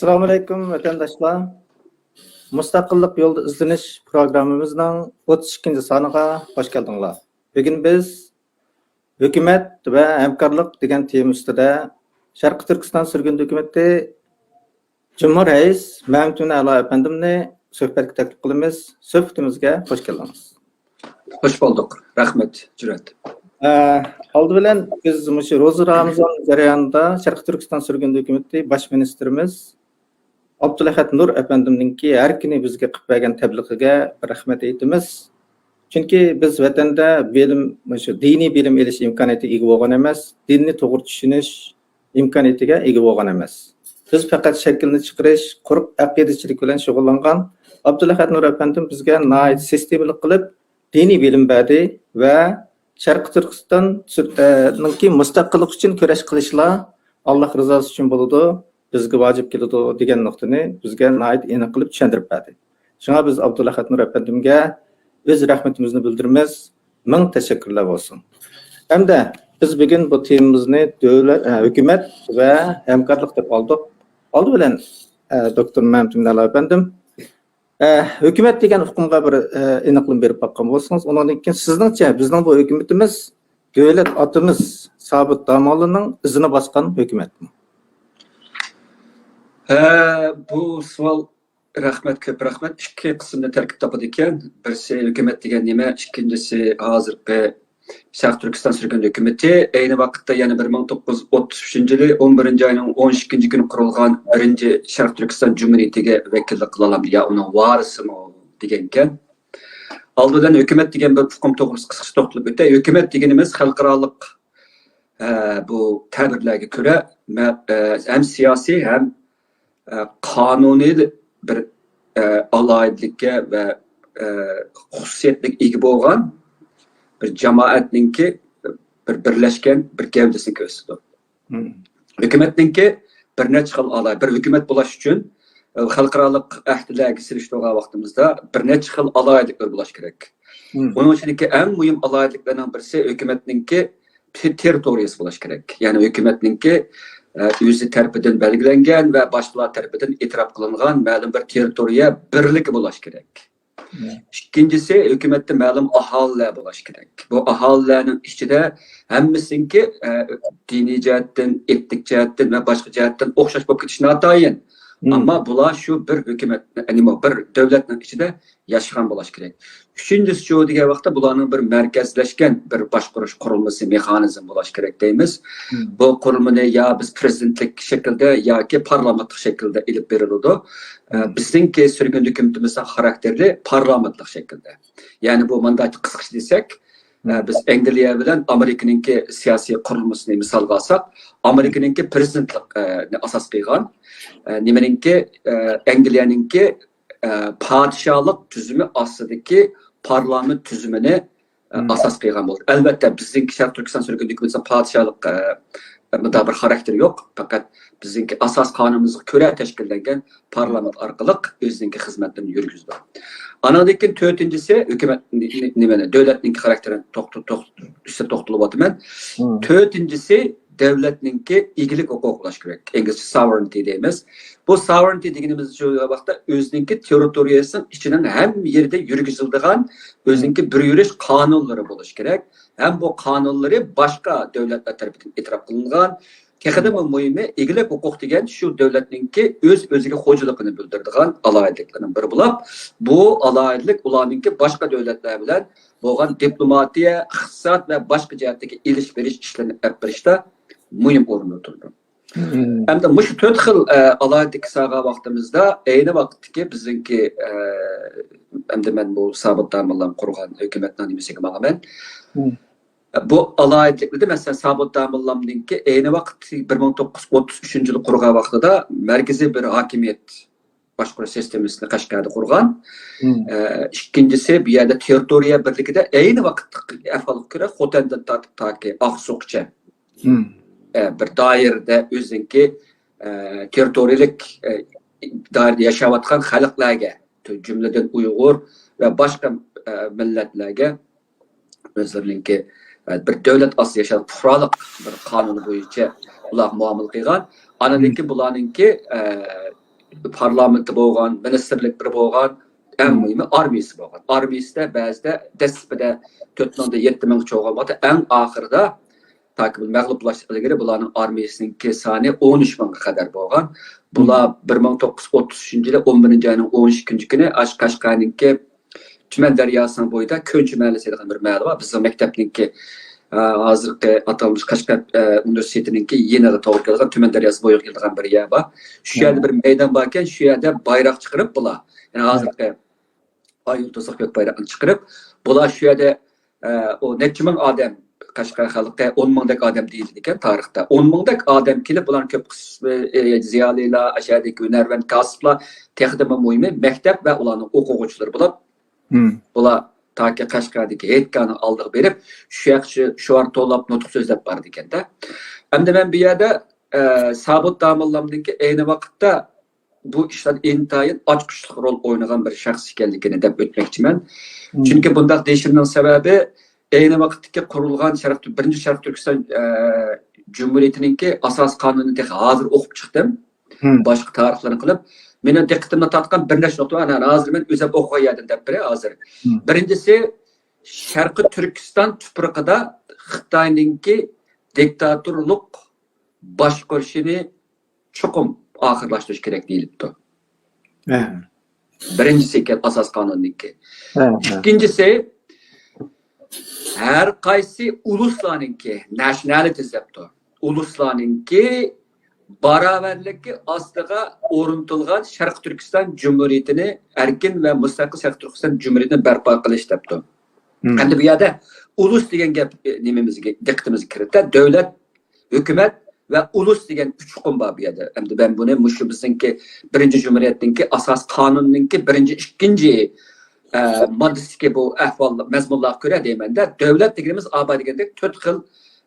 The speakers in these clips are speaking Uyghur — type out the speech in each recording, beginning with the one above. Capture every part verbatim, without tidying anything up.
ئەسسالامۇئەلەيكۇم، ۋەتەنداشلار. مۇستەقىللىق يولىدا ئىزدىنىش پروگراممىمىزنىڭ ئوتتۇز ئىككىنچى سانىغا خوش كەلدىڭلار. بۈگۈن بىز ھۆكۈمەت ۋە ھەمكارلىق دېگەن تېما ئۈستىدە شەرقىي تۈركىستان سۈرگۈندە ھۆكۈمىتى جۇمھۇر رەئىس مەمتىمىن ئەلا ئەپەندىمنى سۆھبەتكە تەكلىپ قىلىمىز. سۆھبىتىمىزگە خوش كەلدىڭىز. خوش بولدۇق. رەھمەت، جۈرئەت. ئە، ئالدى بىلەن بىز مۇشۇ روزا رامىزان جەريانىدا شەرقىي تۈركىستان سۈرگۈندە ھۆكۈمىتى باش مىنىستىرىمىز ئابدۇلئەھەد نۇر ئەپەندىمنىڭكى ھەر كۈنى بىزگە قىلىپ بەرگەن تەبلىغىگە بىر رەھمەت ئېيتىمىز. چۈنكى بىز ۋەتەندە بىلىم، مۇشۇ دىنىي بىلىم ئېلىش ئىمكانىيىتى ئىگە بولغان ئەمەس، دىننى توغرا چۈشىنىش ئىمكانىيىتىگە ئىگە بولغان ئەمەس. بىز پەقەت شەكىلنى چىقىرىش، قۇرۇق ئەقىدىچىلىك بىلەن شۇغۇللانغان. ئابدۇلئەھەد نۇر ئەپەندىم بىزگە ناھايىتى سىستېمىلىق قىلىپ دىنىي بىلىم بەردى ۋە شەرقىي تۈركىستان سۈر-، ئە، نىڭكى مۇستەقىللىق ئۈچۈن كۈرەش قىلىشلا ئاللاھ رىزاسى ئۈچۈن بولىدۇ، بىزگە ۋاجىپ كېلىدۇ دېگەن نۇقتىنى بىزگە ناھايىتى ئېنىق قىلىپ چۈشەندۈرۈپ بەردى. شۇڭا بىز ئابدۇلئەھەد نۇر ئەپەندىمگە ئۆز رەھمىتىمىزنى بىلدۈرىمىز. مىڭ تەشەككۈرلەر بولسۇن. ھەمدە بىز بۈگۈن بۇ تېمىمىزنى دۆلەت، ئە، ھۆكۈمەت ۋە ھەمكارلىق دەپ ئالدۇق. ئالدى بىلەن، ئە، دوكتور مەمتىمىن ئەلا ئەپەندىم، ئە، ھۆكۈمەت دېگەن ئۇقۇمغا بىر، ئە، ئېنىقلىما بېرىپ باققان بولسىڭىز، ئۇنىڭدىن كېيىن سىزنىڭچە بىزنىڭ بۇ ھۆكۈمىتىمىز دۆلەت ئاتىمىز سابىت داموللانىڭ ئىزىنى باسقان ھۆكۈمەتمۇ؟ ھە، بۇ سوئال، رەھمەت، كۆپ رەھمەت. ئىككى قىسىمدىن تەركىب تاپىدىكەن. بىرسى ھۆكۈمەت دېگەن نېمە، ئىككىنچىسى ھازىرقى شەرقىي تۈركىستان سۈرگۈندە ھۆكۈمىتى ئەينى ۋاقىتتا يەنە بىر مىڭ توققۇز يۈز ئوتتۇز ئۈچىنچى يىلى ئون بىرىنچى ئاينىڭ ئون ئىككىنچى كۈنى قۇرۇلغان بىرىنچى شەرقىي تۈركىستان جۇمھۇرىيىتىگە ۋەكىللىك قىلالامدۇ يا ئۇنىڭ ۋارىسىمۇ دېگەنكەن. ئالدى بىلەن ھۆكۈمەت دېگەن بىر ئۇقۇم توغرىسىدا قىسقىچە توختىلىپ ئۆتەي. ھۆكۈمەت دېگىنىمىز خەلقئارالىق، ئە، بۇ تەبىرلەرگە كۆرە، مە-، ئە، ھەم سىياسىي، ھەم، ئە، قانۇنىي بىر، ئە، ئالاھىدىلىككە ۋە، ئە، خۇسۇسىيەتلىككە ئىگە بولغان بىر جامائەتنىڭكى بىر بىرلەشكەن بىر گەۋدىسىنى كۆرسىتىدۇ. ھۆكۈمەتنىڭكى بىر نەچچە خىل ئالاھىدە، بىر ھۆكۈمەت بولاش ئۈچۈن، ئە، خەلقئارالىق ئەھدىلەرگە سېلىشتۇرغان ۋاقتىمىزدا بىر نەچچە خىل ئالاھىدىلىكلىرى بولاش كېرەك. ئۇنىڭ ئىچىدىكى ئەڭ مۇھىم ئالاھىدىلىكلەرنىڭ بىرسى ھۆكۈمەتنىڭكى تېررىتورىيەسى بولاش كېرەك. يەنى ھۆكۈمەتنىڭكى، ئە، ئۆزى تەرىپىدىن بەلگىلەنگەن ۋە باشقىلار تەرىپىدىن ئېتىراپ قىلىنغان مەلۇم بىر تېررىتورىيە بىرلىكى بولاش كېرەك. ئىككىنچىسى، ھۆكۈمەتتە مەلۇم ئاھالىلەر بولاش كېرەك. بۇ ئاھالىلەرنىڭ ئىچىدە ھەممىسىنىڭكى، ئە، دىنىي جەھەتتىن، ئېتنىك جەھەتتىن ۋە باشقا جەھەتتىن ئوخشاش بولۇپ كېتىشى ناتايىن. ئەمما بۇلار شۇ بىر ھۆكۈمەت، يەنى بىر دۆلەتنىڭ ئىچىدە ياشىغان بولاش كېرەك. ئۈچىنچىسى شۇ دېگەن ۋاقىتتا بۇلارنىڭ بىر مەركەزلەشكەن بىر باشقۇرۇش قۇرۇلمىسى، مېخانىزم بولاش كېرەك دەيمىز. بۇ قۇرۇلمىنى يا بىز پرېزىدېنتلىك شەكىلدە ياكى پارلامېنتلىق شەكىلدە ئېلىپ بېرىلىدۇ. ئە، بىزنىڭكى سۈرگۈندە ھۆكۈمىتىمىزنىڭ خاراكتېرى پارلامېنتلىق شەكىلدە. يەنى بۇ مۇنداق قىسقىچە دېسەك، ئە، بىز ئەنگلىيە بىلەن ئامېرىكىنىڭكى سىياسىي قۇرۇلمىسىنى مىسالغا ئالساق، ئامېرىكىنىڭكى پرېزىدېنتلىق، ئە، نى ئاساس قىلغان، ئە، نېمىنىڭكى، ئە، ئەنگلىيەنىڭكى، ئە، پادىشاھلىق تۈزۈمى ئاستىدىكى پارلامېنت تۈزۈمىنى، ئە، ئاساس قىلغان بولدى. ئەلۋەتتە، بىزنىڭكى شەرقىي تۈركىستان سۈرگۈندە ھۆكۈمىتىنىڭ پادىشاھلىق، ئە، مۇنداق بىر خاراكتېرى يوق. پەقەت بىزنىڭكى ئاساس قانۇنىمىزغا كۆرە تەشكىللەنگەن پارلامېنت ئارقىلىق ئۆزىنىڭكى خىزمەتلىرىنى يۈرگۈزىدۇ. ئانىڭدىن كېيىن تۆتىنچىسى، ھۆكۈمەت نېمىنى، دۆلەتنىڭكى خاراكتېرىنى توختى-، توختى-، ئۈستىدە توختىلىۋاتىمەن. تۆتىنچىسى، دۆلەتنىڭكى ئىگىلىك ھوقۇقى بولۇش كېرەك. ئىنگلىزچە sovereignty دەيمىز. بۇ sovereignty دېگىنىمىز شۇ ۋاقىتتا ئۆزىنىڭكى تېررىتورىيەسىنىڭ ئىچىنىڭ ھەممە يېرىدە يۈرگۈزۈلىدىغان ئۆزىنىڭكى بىر يۈرۈش قانۇنلىرى بولۇش كېرەك. ھەم بۇ قانۇنلىرى باشقا دۆلەتلەر تەرىپىدىن ئېتىراپ قىلىنغان. تېخىدىمۇ مۇھىمى، ئىگىلىك ھوقۇق دېگەن شۇ دۆلەتنىڭكى ئۆز-ئۆزىگە خوجىلىقىنى بىلدۈرىدىغان ئالاھىدىلىكلەرنىڭ بىرى بولۇپ، بۇ ئالاھىدىلىك ئۇلارنىڭكى باشقا دۆلەتلەر بىلەن بولغان دىپلوماتىيە، ئىقتىساد ۋە باشقا جەھەتتىكى ئېلىش-بېرىش ئىشلىرىنى ئېلىپ بېرىشتا مۇھىم ئورۇندا تۇرىدۇ. ئەمدى مۇشۇ تۆت خىل، ئە، ئالاھىدىلىككە سالغان ۋاقتىمىزدا، ئەينى ۋاقىتتىكى بىزنىڭكى، ئە، ئەمدى مەن بۇ سابىت داموللام قۇرغان ھۆكۈمەتنىڭ نېمىسىگە ماڭىمەن. بۇ ئالاھىدىلىكلىرىدە، مەسىلەن، سابىت داموللامنىڭكى ئەينى ۋاقىت بىر مىڭ توققۇز يۈز ئوتتۇز ئۈچىنچى يىلى قۇرغان ۋاقتىدا مەركىزىي بىر ھاكىمىيەت باشقۇرۇش سىستېمىسىنى قەشقەردە قۇرغان. ئە، ئىككىنچىسى، بۇ يەردە تېررىتورىيە بىرلىكىدە ئەينى ۋاقىتتىكى ئەھۋالغا كۆرە، خوتەندىن تارتىپ تاكى ئاقسۇغىچە، ئە، بىر دائىرىدە ئۆزىنىڭكى، ئە، تېررىتورىيەلىك، ئە، دائىرىدە ياشاۋاتقان خەلقلەرگە، جۈملىدىن ئۇيغۇر ۋە باشقا، ئە، مىللەتلەرگە ئۆزلىرىنىڭكى، ئە، بىر دۆلەت ئاستىدا ياشاۋاتقان پۇقرالىق بىر قانۇنى بويىچە ئۇلارغا مۇئامىلە قىلغان. ئانىڭدىن كېيىن بۇلارنىڭكى، ئە، پارلامېنتى بولغان، مىنىستىرلىكلىرى بولغان، ئەڭ مۇھىمى ئارمىيىسى بولغان. ئارمىيىسىدە بەزىدە دەسلىپىدە تۆت مىڭدىن يەتتە مىڭغىچە بولغان ۋاقىتتا، ئەڭ ئاخىرىدا تاكى بۇ مەغلۇپلاشتىن ئىلگىرى بۇلارنىڭ ئارمىيىسىنىڭكى سانى ئون ئۈچ مىڭغا قەدەر بولغان. بۇلار بىر مىڭ توققۇز يۈز ئوتتۇز ئۈچىنچى يىلى ئون بىرىنچى ئاينىڭ ئون ئىككىنچى كۈنى ئاشۇ قەشقەرنىڭكى تۈمەن دەرياسىنىڭ بويىدا كۆنچى مەھەللىسى دېگەن بىر مەھەللە بار. بىزنىڭ مەكتەپنىڭكى، ئە، ھازىرقى ئاتالمىش قەشقەر، ئە، ئۇنىۋېرسىتېتىنىڭكى يېنىغا توغرا كېلىدىغان، تۈمەن دەرياسى بويىغا كېلىدىغان بىر يەر بار. شۇ يەردە بىر مەيدان باركەن، شۇ يەردە بايراق چىقىرىپ بۇلار، يەنى ھازىرقى ئاي يۇلتۇزلۇق كۆك بايراقنى چىقىرىپ، بۇلار شۇ يەردە، ئە، ئۇ نەچچە مىڭ ئادەم، قەشقەر خەلقى ئون مىڭدەك ئادەم دېيىلىدىكەن تارىختا. ئون مىڭدەك ئادەم كېلىپ، بۇلارنىڭ كۆپ قىسمى، ئە، زىيالىيلار، ئاشۇ يەردىكى ھۈنەرۋەن كاسىپلار، تېخىدىمۇ مۇھىمى مەكتەپ ۋە ئۇلارنىڭ ئوقۇغۇچىلىرى بولۇپ، بۇلار تاكى قەشقەردىكى ھېيتگاھنىڭ ئالدىغا بېرىپ، شۇ ياق شۇ شوئار توۋلاپ نۇتۇق سۆزلەپ بارىدىكەن-دە. ئەمدى مەن بۇ يەردە، ئە، سابىت داموللامنىڭكى ئەينى ۋاقىتتا بۇ ئىشلاردا ئىنتايىن ئاچقۇچلۇق رول ئوينىغان بىر شەخس ئىكەنلىكىنى دەپ ئۆتمەكچىمەن. چۈنكى بۇنداق دېيىشىمنىڭ سەۋەبى، ئەينى ۋاقىتتىكى قۇرۇلغان شەرق، بىرىنچى شەرقىي تۈركىستان، ئە، جۇمھۇرىيىتىنىڭكى ئاساسىي قانۇنىنى تېخى ھازىر ئوقۇپ چىقتىم. باشقا تارىخلارنى قىلىپ، مېنىڭ دىققىتىمنى تارتقان بىر نەچچە نۇقتا بار. ئەنە ھازىر مەن ئۆزۈم ئوقۇغان يەردىن دەپ بېرەي ھازىر. بىرىنچىسى، شەرقىي تۈركىستان تۇپرىقىدا خىتاينىڭكى دىكتاتورلۇق باشقۇرۇشىنى چوقۇم ئاخىرلاشتۇرۇش كېرەك دېيىلىپتۇ. بىرىنچىسى ئىكەن ئاساس قانۇننىڭكى. ئىككىنچىسى، ھەر قايسى ئۇلۇسلارنىڭكى، نەشنالىتىز دەپتۇ. ئۇلۇسلارنىڭكى باراۋەرلىكى ئاستىغا ئورنىتىلغان شەرقىي تۈركىستان جۇمھۇرىيىتىنى، ئەركىن ۋە مۇستەقىل شەرقىي تۈركىستان جۇمھۇرىيىتىنى بەرپا قىلىش دەپتۇ. ئەمدى بۇ يەردە ئۇلۇس دېگەن گەپ، ئە، نېمىمىزگە، دىققىتىمىزگە كىرىدۇ. دۆلەت، ھۆكۈمەت ۋە ئۇلۇس دېگەن ئۈچ ئۇقۇم بار بۇ يەردە. ئەمدى مەن بۇنى مۇشۇ بىزنىڭكى بىرىنچى جۇمھۇرىيەتنىڭكى ئاساسىي قانۇننىڭكى بىرىنچى، ئىككىنچى، ئە، ماددىسىدىكى بۇ ئەھۋال، مەزمۇنلارغا كۆرە دەيمەن-دە. دۆلەت دېگىنىمىز ئاۋۋال دېگەندەك تۆت خىل،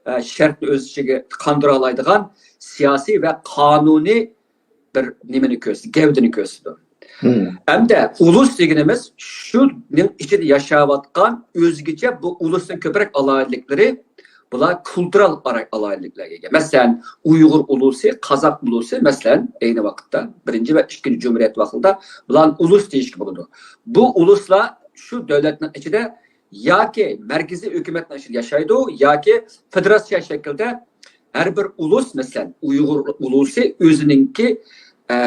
ئە، شەرتنى ئۆز ئىچىگە قاندۇرالايدىغان سىياسىي ۋە قانۇنىي بىر نېمىنى كۆرسىتىدۇ، گەۋدىنى كۆرسىتىدۇ. ئەمدى ئۇلۇس دېگىنىمىز شۇنىڭ ئىچىدە ياشاۋاتقان ئۆزگىچە بۇ ئۇلۇسنىڭ كۆپرەك ئالاھىدىلىكلىرى، بۇلار كۇلتۇرال ئارا-، ئالاھىدىلىكلەرگە ئىگە. مەسىلەن، ئۇيغۇر ئۇلۇسى، قازاق ئۇلۇسى، مەسىلەن، ئەينى ۋاقىتتا بىرىنچى ۋە ئىككىنچى جۇمھۇرىيەت ۋاقتىدا بۇلارنى ئۇلۇس دېيىشكە بولىدۇ. بۇ ئۇلۇسلار شۇ دۆلەتنىڭ ئىچىدە ياكى مەركىزىي ھۆكۈمەتنىڭ ئىچىدە ياشايدۇ، ياكى فېدېراتسىيە شەكلىدە ھەر بىر ئۇلۇس، مەسىلەن، ئۇيغۇر ئۇلۇسى ئۆزىنىڭكى، ئە،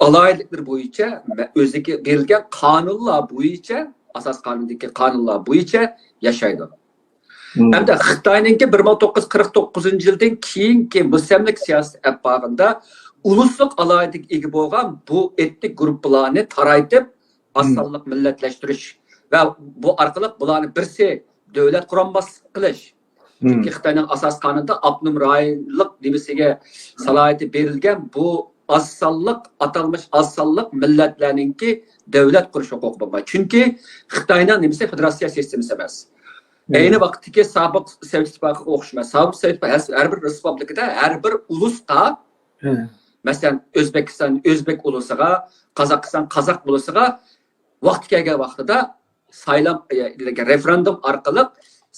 ئالاھىدىلىكلىرى بويىچە، مە-، ئۆزىگە بېرىلگەن قانۇنلار بويىچە، ئاساس قانۇندىكى قانۇنلار بويىچە ياشايدۇ. ئەمدى خىتاينىڭكى بىر مىڭ توققۇز يۈز قىرىق توققۇزىنچى يىلدىن كېيىنكى مۇستەملىكە سىياسىتى ئەپ بارغاندا، ئۇلۇسلۇق ئالاھىدىلىككە ئىگە بولغان بۇ ئېتنىك گۇرۇپپىلارنى تارايتىپ، ئاز سانلىق مىللەتلەشتۈرۈش ۋە بۇ ئارقىلىق بۇلارنى بىرسى دۆلەت قۇرالماسلىق قىلىش. چۈنكى خىتاينىڭ ئاساسىي قانۇنىدا ئاپتونوم رايونلۇق نېمىسىگە سالاھىيىتى بېرىلگەن بۇ ئاز سانلىق، ئاتالمىش ئاز سانلىق مىللەتلەرنىڭكى دۆلەت قۇرۇش ھوقۇقى بولمايدۇ. چۈنكى خىتاينىڭ نېمىسى فېدېراتسىيە سىستېمىسى ئەمەس. ئەينى ۋاقىتتىكى سابىق سوۋېت ئىتتىپاقىغا ئوخشىماس. سابىق سوۋېت ئىتتىپاقى ھەر، ھەر بىر رېسپۇبلىكىدا، ھەر بىر ئۇلۇستا، مەسىلەن، ئۆزبېكىستان ئۆزبېك ئۇلۇسىغا، قازاقىستان قازاق ئۇلۇسىغا ۋاقتى كەلگەن ۋاقتىدا سايلام، ئە، رېفېرېندۇم ئارقىلىق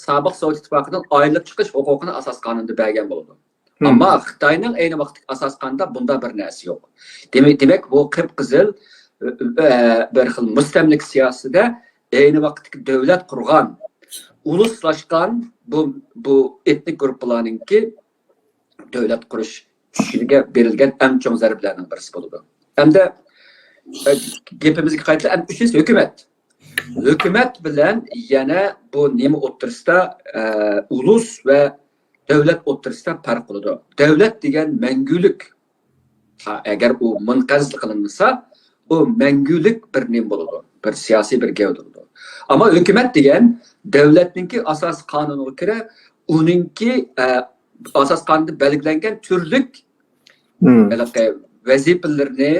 سابىق سوۋېت ئىتتىپاقىدىن ئايرىلىپ چىقىش ھوقۇقىنى ئاساس قانۇندا بەرگەن بولىدۇ. ئەمما خىتاينىڭ ئەينى ۋاقىتتىكى ئاساس قانۇندا بۇنداق بىر نەرسە يوق. دېمەك، دېمەك، بۇ قىپقىزىل، ئە، بىر خىل مۇستەملىكە سىياسىتىدە ئەينى ۋاقىتتىكى دۆلەت قۇرغان، ئۇلۇسلاشقان بۇ، بۇ ئېتنىك گۇرۇپپىلارنىڭكى دۆلەت قۇرۇش چۈشىگە بېرىلگەن ئەڭ چوڭ زەربىلەرنىڭ بىرسى بولىدۇ. ئەمدى، ئە، گېپىمىزگە قايتىپ، ئەمدى ئۈچىنچىسى ھۆكۈمەت. ھۆكۈمەت بىلەن يەنە بۇ نېمە ئوتتۇرىسىدا، ئە، ئۇلۇس ۋە دۆلەت ئوتتۇرىسىدا پەرق بولىدۇ. دۆلەت دېگەن مەڭگۈلۈك. ھا، ئەگەر ئۇ مۇنقەرز قىلىنمىسا، ئۇ مەڭگۈلۈك بىر نېمە بولىدۇ، بىر سىياسىي بىر گەۋدە بولىدۇ. ئەمما ھۆكۈمەت دېگەن دۆلەتنىڭكى ئاساسىي قانۇنىغا كۆرە، ئۇنىڭكى، ئە، ئاساس قانۇندا بەلگىلەنگەن تۈرلۈك ھېلىقى ۋەزىپىلىرىنى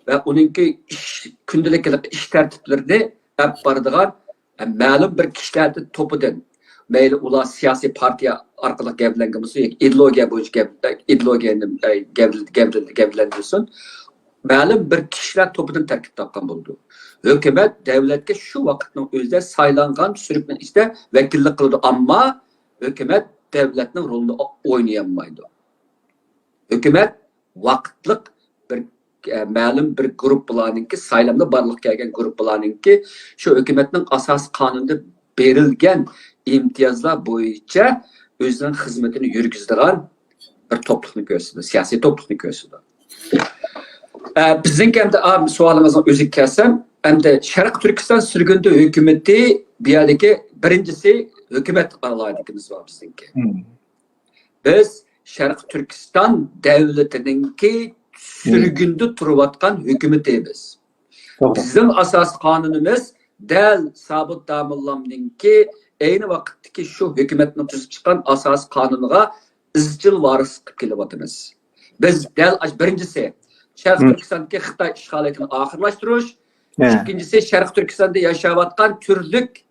ۋە ئۇنىڭكى ئىش، كۈندىلىك ھېلىقى ئىش تەرتىپلىرىنى ئەپ بارىدىغان، ئە، مەلۇم بىر كىشىلەر توپىدىن، مەيلى ئۇلار سىياسىي پارتىيە ئارقىلىق گەۋدىلەنگەن بولسۇن ياكى ئىدېئولوگىيە بويىچە گەپ-، ئىدېئولوگىيەنى، ئە، گەۋدىلە-، گەۋدىلە-، گەۋدىلەندۈرسۇن، مەلۇم بىر كىشىلەر توپىدىن تەركىب تاپقان بولىدۇ. ھۆكۈمەت دۆلەتكە شۇ ۋاقىتنىڭ ئۆزىدە سايلانغان تۈزۈمنىڭ ئىچىدە ۋەكىللىك قىلىدۇ، ئەمما ھۆكۈمەت دۆلەتنىڭ رولىنى ئو-، ئوينىيالمايدۇ. ھۆكۈمەت ۋاقىتلىق بىر ئە، مەلۇم بىر گۇرۇپپىلارنىڭكى، سايلامدا بارلىققا كەلگەن گۇرۇپپىلارنىڭكى شۇ ھۆكۈمەتنىڭ ئاساسىي قانۇنىدا بېرىلگەن ئىمتىيازلار بويىچە ئۆزىنىڭ خىزمىتىنى يۈرگۈزىدىغان بىر توپلۇقنى كۆرسىتىدۇ، سىياسىي توپلۇقنى كۆرسىتىدۇ. ئە، بىزنىڭكى ئەمدى، ئا، سوئالىڭىزنىڭ ئۆزىگە كەلسەم، ئەمدى شەرقىي تۈركىستان سۈرگۈندە ھۆكۈمىتى، بۇ يەردىكى بىرىنچىسى ھۆكۈمەت ئالاھىدىلىكىمىز بار بىزنىڭكى. بىز شەرقىي تۈركىستان دۆلىتىنىڭكى سۈرگۈندە تۇرۇۋاتقان ھۆكۈمىتى بىز. بىزنىڭ ئاساسىي قانۇنىمىز دەل سابىت داموللامنىڭكى ئەينى ۋاقىتتىكى شۇ ھۆكۈمەتنىڭ تۈزۈپ چىققان ئاساسىي قانۇنىغا ئىزچىل ۋارىسلىق قىلىپ كېلىۋاتىمىز. بىز دەل ئاش-، بىرىنچىسى، شەرقىي تۈركىستاندىكى خىتاي ئىشغالىيىتىنى ئاخىرلاشتۇرۇش. ئىككىنچىسى، شەرقىي تۈركىستاندا ياشاۋاتقان تۈرلۈك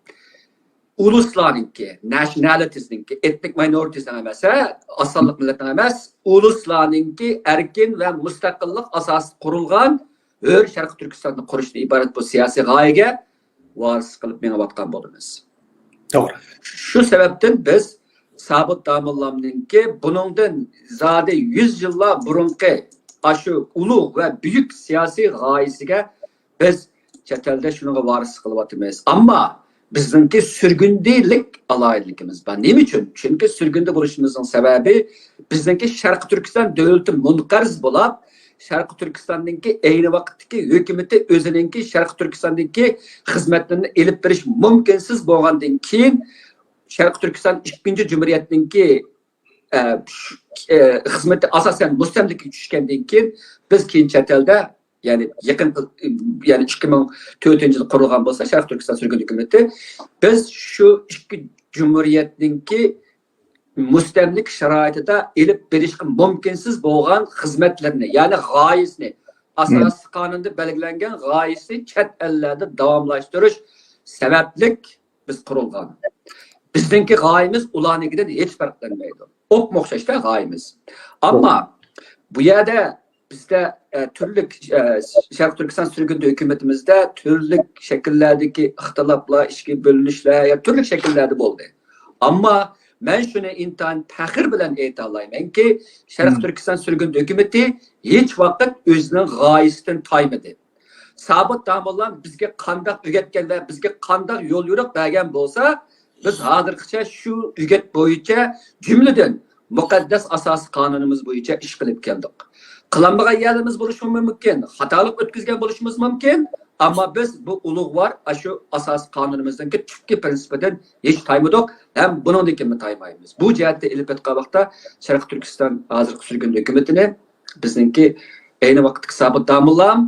ئۇلۇسلارنىڭكى، نەشنالىتىسنىڭكى، ئېتنىك ماينورىتىسنىڭ ئەمەس، ھە، ئاز سانلىق مىللەتنىڭ ئەمەس، ئۇلۇسلارنىڭكى ئەركىن ۋە مۇستەقىللىق ئاساسىدا قۇرۇلغان ھۆر شەرقىي تۈركىستاننى قۇرۇشتىن ئىبارەت بۇ سىياسىي غايىگە ۋارىسلىق قىلىپ مېڭىۋاتقان بولىمىز. توغرا. شۇ سەۋەبتىن بىز سابىت داموللامنىڭكى بۇنىڭدىن زادى يۈز يىللار بۇرۇنقى ئاشۇ ئۇلۇغ ۋە بۈيۈك سىياسىي غايىسىگە بىز چەت ئەلدە شۇنىڭغا ۋارىسلىق قىلىۋاتىمىز. ئەمما بىزنىڭكى سۈرگۈندىلىك ئالاھىدىلىكىمىز بار. نېمە ئۈچۈن؟ چۈنكى سۈرگۈندە بولۇشىمىزنىڭ سەۋەبى، بىزنىڭكى شەرقىي تۈركىستان دۆلىتى مۇنقەرز بولاپ، شەرقىي تۈركىستاننىڭكى ئەينى ۋاقىتتىكى ھۆكۈمىتى ئۆزىنىڭكى شەرقىي تۈركىستاندىكى خىزمەتلىرىنى ئېلىپ بېرىش مۇمكىنسىز بولغاندىن كېيىن، شەرقىي تۈركىستان ئىككىنچى جۇمھۇرىيەتنىڭكى، ئە، شۇ، ئە، خىزمىتى ئاساسەن مۇستەملىكىگە چۈشكەندىن كېيىن، بىز كېيىن چەت ئەلدە، يەنى يېقىنقى، يەنى ئىككى مىڭ تۆتىنچى يىل قۇرۇلغان بولسا شەرقىي تۈركىستان سۈرگۈن ھۆكۈمىتى، بىز شۇ ئىككى جۇمھۇرىيەتنىڭكى مۇستەملىكە شارائىتىدا ئېلىپ بېرىشقا مۇمكىنسىز بولغان خىزمەتلىرىنى، يەنى غايىسىنى، ئاساسىي قانۇندا بەلگىلەنگەن غايىسىنى چەت ئەللەردە داۋاملاشتۇرۇش سەۋەبلىك بىز قۇرۇلغان. بىزنىڭكى غايىمىز ئۇلارنىڭكىدىن ھېچ پەرقلەنمەيدۇ. ئوپمۇ ئوخشاشتا غايىمىز. ئەمما بۇ يەردە بىزدە، ئە، تۈرلۈك، ئە، شەرقىي تۈركىستان سۈرگۈندە ھۆكۈمىتىمىزدە تۈرلۈك شەكىللەردىكى ئىختىلاپلار، ئىچكى بۆلۈنۈشلەر، يا تۈرلۈك شەكىللەردە بولدى. ئەمما مەن شۇنى ئىنتايىن پەخىر بىلەن ئېيتالايمەنكى، شەرقىي تۈركىستان سۈرگۈندە ھۆكۈمىتى ھېچ ۋاقىت ئۆزىنىڭ غايىسىدىن تايمىدى. سابىت داموللام بىزگە قانداق ئۆگەتكەن ۋە بىزگە قانداق يول يورۇق بەرگەن بولسا، بىز ھازىرغىچە شۇ ئۆگەت بويىچە، جۈملىدىن مۇقەددەس ئاساسىي قانۇنىمىز بويىچە ئىش قىلىپ كەلدۇق. قىلالمىغان يەرلىرىمىز بولۇشىمۇ مۇمكىن، خاتالىق ئۆتكۈزگەن بولۇشىمىز مۇمكىن، ئەمما بىز بۇ ئۇلۇغۋار ئاشۇ ئاساسىي قانۇنىمىزنىڭكى تۈپكى پىرىنسىپىدىن ھېچ تايمىدۇق ھەم بۇنىڭدىن كېيىنمۇ تايمايمىز. بۇ جەھەتتە ئېلىپ ئېيتقان ۋاقىتتا شەرقىي تۈركىستان ھازىرقى سۈرگۈندە ھۆكۈمىتىنى، بىزنىڭكى ئەينى ۋاقىتتىكى سابىت داموللام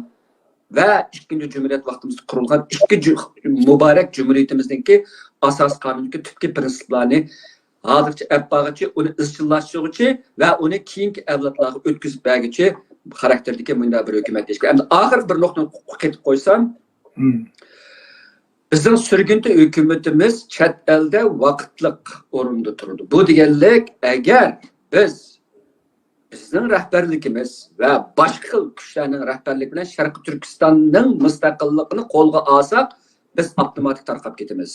ۋە ئىككىنچى جۇمھۇرىيەت ۋاقتىمىزدا قۇرۇلغان ئىككى جۇ-، مۇبارەك جۇمھۇرىيىتىمىزنىڭكى ئاساسىي قانۇندىكى تۈپكى پىرىنسىپلارنى ھازىرغىچە ئەپ بارغۇچى، ئۇنى ئىزچىللاشتۇرغۇچى ۋە ئۇنى كېيىنكى ئەۋلادلارغا ئۆتكۈزۈپ بەرگۈچى خاراكتېردىكى مۇنداق بىر ھۆكۈمەت دېيىش كېرەك. ئەمدى ئاخىرقى بىر نۇقتىنى قېتىپ قويسام، بىزنىڭ سۈرگۈندە ھۆكۈمىتىمىز چەت ئەلدە ۋاقىتلىق ئورۇندا تۇرىدۇ. بۇ دېگەنلىك، ئەگەر بىز بىزنىڭ رەھبەرلىكىمىز ۋە باشقا خىل كۈچلەرنىڭ رەھبەرلىكى بىلەن شەرقىي تۈركىستاننىڭ مۇستەقىللىقىنى قولغا ئالساق، بىز ئاپتوماتىك تارقاپ كېتىمىز.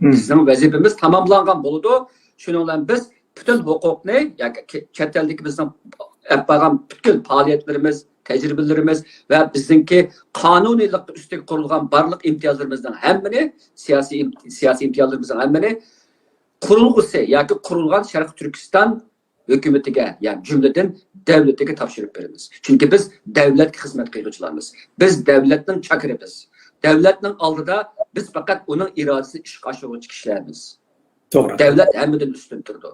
بىزنىڭ ۋەزىپىمىز تاماملانغان بولىدۇ. شۇنىڭ بىلەن بىز پۈتۈن ھوقۇقنى ياكى كە-، چەت ئەلدىكى بىزنىڭ ئېلىپ بارغان پۈتكۈل پائالىيەتلىرىمىز، تەجرىبىلىرىمىز ۋە بىزنىڭكى قانۇنىيلىق ئۈستىگە قۇرۇلغان بارلىق ئىمتىيازلىرىمىزنىڭ ھەممىنى، سىياسىي ئىم-، سىياسىي ئىمتىيازلىرىمىزنىڭ ھەممىنى قۇرۇلغۇسى ياكى قۇرۇلغان شەرقىي تۈركىستان ھۆكۈمىتىگە، يەنى جۈملىدىن دۆلىتىگە تاپشۇرۇپ بېرىمىز. چۈنكى بىز دۆلەتكە خىزمەت قىلغۇچىلارمىز. بىز دۆلەتنىڭ چاكىرىمىز. دۆلەتنىڭ ئالدىدا بىز پەقەت ئۇنىڭ ئىرادىسىنى ئىشقا ئاشۇرغۇچى كىشىلەرمىز. توغرا. دۆلەت ھەممىدىن ئۈستۈن تۇرىدۇ.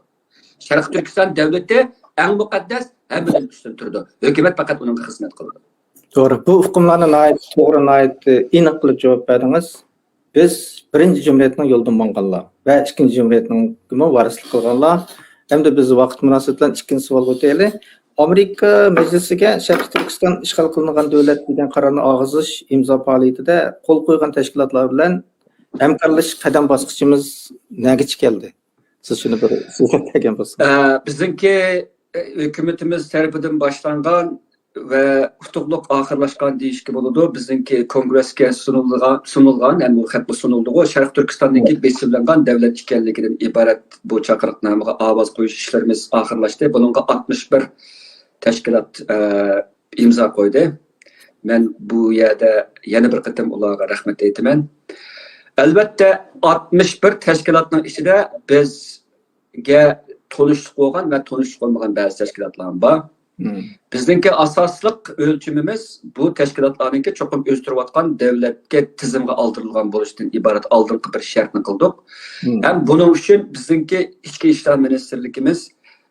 شەرقىي تۈركىستان دۆلىتى ئەڭ مۇقەددەس، ھەممىدىن ئۈستۈن تۇرىدۇ. ھۆكۈمەت پەقەت ئۇنىڭغا خىزمەت قىلىدۇ. توغرا. بۇ ئۇقۇملارنى ناھايىتى توغرا، ناھايىتى ئېنىق قىلىپ جاۋاب بەردىڭىز. بىز بىرىنچى جۇمھۇرىيەتنىڭ يولىدىن ماڭغانلار ۋە ئىككىنچى جۇمھۇرىيەتنىڭمۇ ۋارىسلىق قىلغانلار. ئەمدى بىز ۋاقىت مۇناسىۋىتى بىلەن ئىككىنچى سوئالغا ئۆتەيلى. ئامېرىكا مەجلىسىگە شەرقىي تۈركىستان ئىشغال قىلىنغان دۆلەت دېگەن قارارنى ئالغۇزۇش ئىمزا پائالىيىتىدە قول قويغان تەشكىلاتلار بىلەن ھەمكارلىشىش قەدەم باسقۇچىمىز نەگىچە كەلدى؟ سىز شۇنى بىر سۆزلەپ بەرگەن بولسىڭىز. ئە، بىزنىڭكى، ئە، ھۆكۈمىتىمىز تەرىپىدىن باشلانغان ۋە ئۇتۇقلۇق ئاخىرلاشقان دېيىشكە بولىدۇ. بىزنىڭكى كونگرېسكە سۇنۇلغان، سۇنۇلغان، ھەم بۇ خەتمۇ سۇنۇلدىغۇ، شەرقىي تۈركىستاننىڭكى بېسىۋېلىنغان دەۋلەت ئىكەنلىكىدىن ئىبارەت بۇ چاقىرىقنامىغا ئاۋاز قويۇش ئىشلىرىمىز ئاخىرلاشتى. بۇنىڭغا ئاتمىش بىر تەشكىلات، ئە، ئىمزا قويدى. مەن بۇ يەردە يەنە بىر قېتىم ئۇلارغا رەھمەت ئېيتىمەن. ئەلۋەتتە، ئاتمىش بىر تەشكىلاتنىڭ ئىچىدە بىزگە تونۇشلۇق بولغان ۋە تونۇشلۇق بولمىغان بەزى تەشكىلاتلار بار. بىزنىڭكى ئاساسلىق ئۆلچىمىمىز بۇ تەشكىلاتلارنىڭكى چوقۇم ئۆزگىرىۋاتقان دۆلەتكە تىزىمغا ئالدۇرۇلغان بولۇشتىن ئىبارەت ئالدىنقى بىر شەرتنى قىلدۇق. ھەم بۇنىڭ ئۈچۈن بىزنىڭكى ئىچكى ئىشلار مىنىستىرلىكىمىز،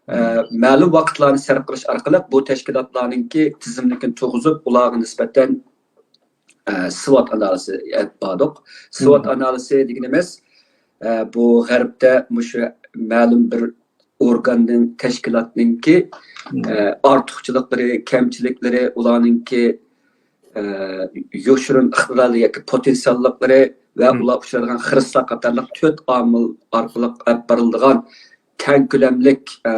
ئە، مەلۇم ۋاقىتلارنى سەرپ قىلىش ئارقىلىق بۇ تەشكىلاتلارنىڭكى تىزىملىكىنى تۇرغۇزۇپ، ئۇلارغا نىسبەتەن، ئە، سۋات ئانالىزى ئېلىپ باردۇق. سۋات ئانالىزى دېگىنىمىز، ئە، بۇ غەربتە مۇشۇ مەلۇم بىر ئورگاننىڭ، تەشكىلاتنىڭكى، ئە، ئارتۇقچىلىقلىرى، كەمچىلىكلىرى، ئۇلارنىڭكى، ئە، يوشۇرۇن ئىقتىدارلىرى ياكى پوتېنسىياللىقلىرى ۋە ئۇلار ئۇچرايدىغان خىرىسلار قاتارلىق تۆت ئامىل ئارقىلىق ئېلىپ بېرىلىدىغان كەڭ كۆلەملىك، ئە،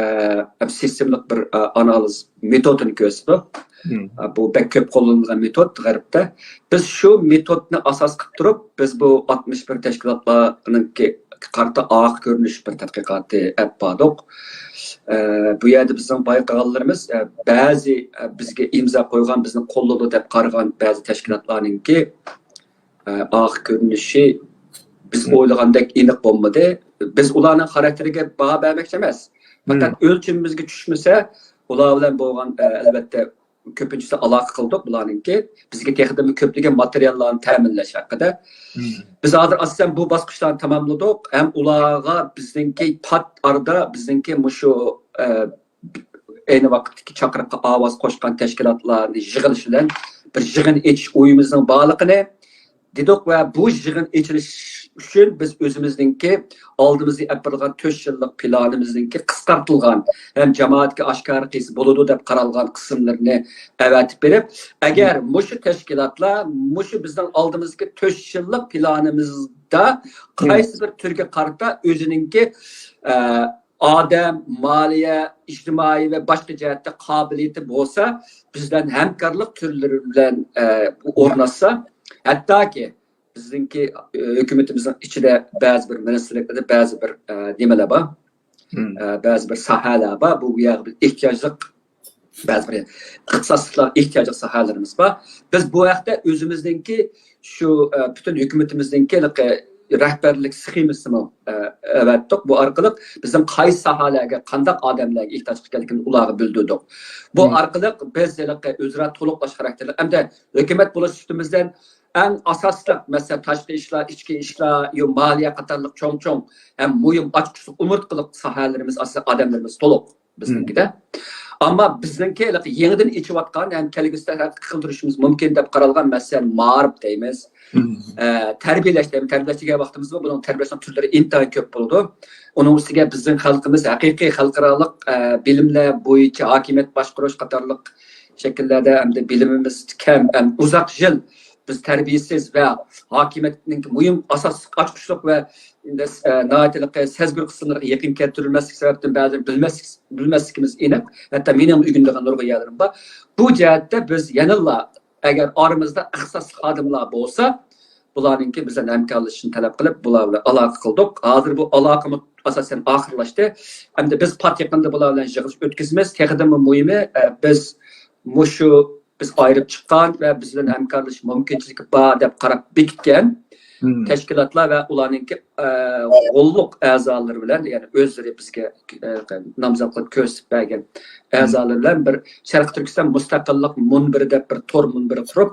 ھەم سىستېمىلىق بىر، ئە، ئانالىز مېتودىنى كۆرسىتىدۇ. ئە، بۇ بەك كۆپ قوللىنىلغان مېتود غەربتە. بىز شۇ مېتودنى ئاساس قىلىپ تۇرۇپ، بىز بۇ ئاتمىش بىر تەشكىلاتلارنىڭكى قارىتا ئارقا كۆرۈنۈش بىر تەتقىقاتى ئېلىپ باردۇق. ئە، بۇ يەردە بىزنىڭ بايقىغانلىرىمىز، ئە، بەزى، ئە، بىزگە ئىمزا قويغان، بىزنى قوللىدى دەپ قارىغان بەزى تەشكىلاتلارنىڭكى، ئە، ئارقا كۆرۈنۈشى بىز ئويلىغاندەك ئېنىق بولمىدى. بىز ئۇلارنىڭ خاراكتېرىگە باھا بەرمەكچى ئەمەس. پەقەت ئۆلچىمىمىزگە چۈشمىسە، ئۇلار بىلەن بولغان، ئە، ئەلۋەتتە، كۆپىنچىسى ئالاقە قىلدۇق بۇلارنىڭكى. بىزگە تېخىدىنمۇ كۆپلىگەن ماتېرىياللارنى تەمىنلەش ھەققىدە. بىز ھازىر ئاساسەن بۇ باسقۇچلارنى تاماملىدۇق. ھەم ئۇلارغا بىزنىڭكى پات ئارىدا بىزنىڭكى مۇشۇ، ئە، ئەينى ۋاقىتتىكى چاقىرىققا ئاۋاز قوشقان تەشكىلاتلارنى يىغىلىش بىلەن بىر يىغىن ئېچىش ئويىمىزنىڭ بارلىقىنى دېدۇق ۋە بۇ يىغىن ئېچىلىش ئۈچۈن بىز ئۆزىمىزنىڭكى ئالدىمىزدا ئېلىپ بېرىلغان تۆت يىللىق پىلانىمىزنىڭكى قىسقارتىلغان ھەم جامائەتكە ئاشكارا قىلسا بولىدۇ دەپ قارالغان قىسىملىرىنى ئەۋەتىپ بېرىپ، ئەگەر مۇشۇ تەشكىلاتلار مۇشۇ بىزنىڭ ئالدىمىزدىكى تۆت يىللىق پىلانىمىزدا قايسى بىر تۈرگە قارىتا ئۆزىنىڭكى، ئە، ئادەم، مالىيە، ئىجتىمائىي ۋە باشقا جەھەتتە قابىلىيىتى بولسا، بىز بىلەن ھەمكارلىق تۈرلىرى بىلەن، ئە، ئورناشسا، ھەتتاكى بىزنىڭكى، ئە، ھۆكۈمىتىمىزنىڭ ئىچىدە بەزى بىر مىنىستىرلىكلەردە بەزى بىر، ئە، نېمىلەر بار، ئە، بەزى بىر ساھەلەر بار. بۇ، بۇ يەرگە بىز ئېھتىياجلىق، بەزى بىر ئىختىساسلىقلارغا ئېھتىياجلىق ساھەلىرىمىز بار. بىز بۇ ھەقتە ئۆزىمىزنىڭكى شۇ، ئە، پۈتۈن ھۆكۈمىتىمىزنىڭكى ھېلىقى رەھبەرلىك سخېمىسىمۇ، ئە، ئەۋەتتۇق. بۇ ئارقىلىق بىزنىڭ قايسى ساھەلەرگە، قانداق ئادەملەرگە ئېھتىياج ئىكەنلىكىنى ئۇلارغا بىلدۈردۇق. بۇ ئارقىلىق بىز ھېلىقى ئۆزئارا تولۇقلاش خاراكتېرلىك، ئەمدى ھۆكۈمەت بولۇش سۈپىتىمىزدىن ئەڭ ئاساسلىق مەسىلە تاشقى ئىشلار، ئىچكى ئىشلار، يو مالىيە قاتارلىق چوڭ-چوڭ ھەم مۇھىم ئاچقۇچلۇق ئومۇرتقىلىق ساھەلىرىمىز ئاساسەن ئادەملىرىمىز تولۇق بىزنىڭكىدە. ئەمما بىزنىڭكى ھېلىقى يېڭىدىن ئېچىۋاتقان ھەم كەلگۈسىدە تەرەققىي قىلدۇرۇشىمىز مۇمكىن دەپ قارالغان، مەسىلەن، مائارىپ دەيمىز. ئە، تەربىيەلەش دەيمىز. تەربىيەلەش دېگەن ۋاقتىمىزمۇ بۇنىڭ تەربىيەلەشنىڭ تۈرلىرى ئىنتايىن كۆپ بولىدۇ. ئۇنىڭ ئۈستىگە بىزنىڭ خەلقىمىز ھەقىقىي خەلقئارالىق، ئە، بىلىملەر بويىچە ھاكىمىيەت باشقۇرۇش قاتارلىق شەكىللەردە ئەمدى بىلىمىمىز كەم، ئەم، ئۇزاق يىل بىز تەربىيەسىز ۋە ھاكىمىيەتنىڭ مۇھىم ئاساسلىق ئاچقۇچلۇق ۋە، ئە، ناھايىتى سەزگۈر قىسىملىرىغا يېقىن كەلتۈرۈلمەسلىك سەۋەبىدىن بەزىلەر بىلمەسلىك، بىلمەسلىكىمىز ئېنىق. ھەتتا مېنىڭ ئۆگىنىدىغان نۇرغۇن يەرلىرىم بار. بۇ جەھەتتە بىز يەنىلا ئەگەر ئارىمىزدا ئىختىساسلىق خادىملار بولسا، بۇلارنىڭكى بىز بىلەن ھەمكارلىشىشىنى تەلەپ قىلىپ، بۇلار بىلەن ئالاقە قىلدۇق. ھازىر بۇ ئالاقىمۇ ئاساسەن ئاخىرلاشتى. ئەمدى بىز پات يېقىندا بۇلار بىلەن يىغىلىش ئۆتكۈزىمىز. تېخىدىنمۇ مۇھىمى، ئە، بىز مۇشۇ بىز ئايرىپ چىققان ۋە بىز بىلەن ھەمكارلىشىش مۇمكىنچىلىكى بار دەپ قاراپ بېكىتكەن تەشكىلاتلار ۋە ئۇلارنىڭكى، ئە، غوللۇق ئەزالىرى بىلەن، يەنى ئۆزلىرى بىزگە، ئە، نامزات قىلىپ كۆرسىتىپ بەرگەن ئەزالىرى بىلەن بىر شەرقىي تۈركىستان مۇستەقىللىق مۇنبىرى دەپ بىر تور مۇنبىرى قۇرۇپ،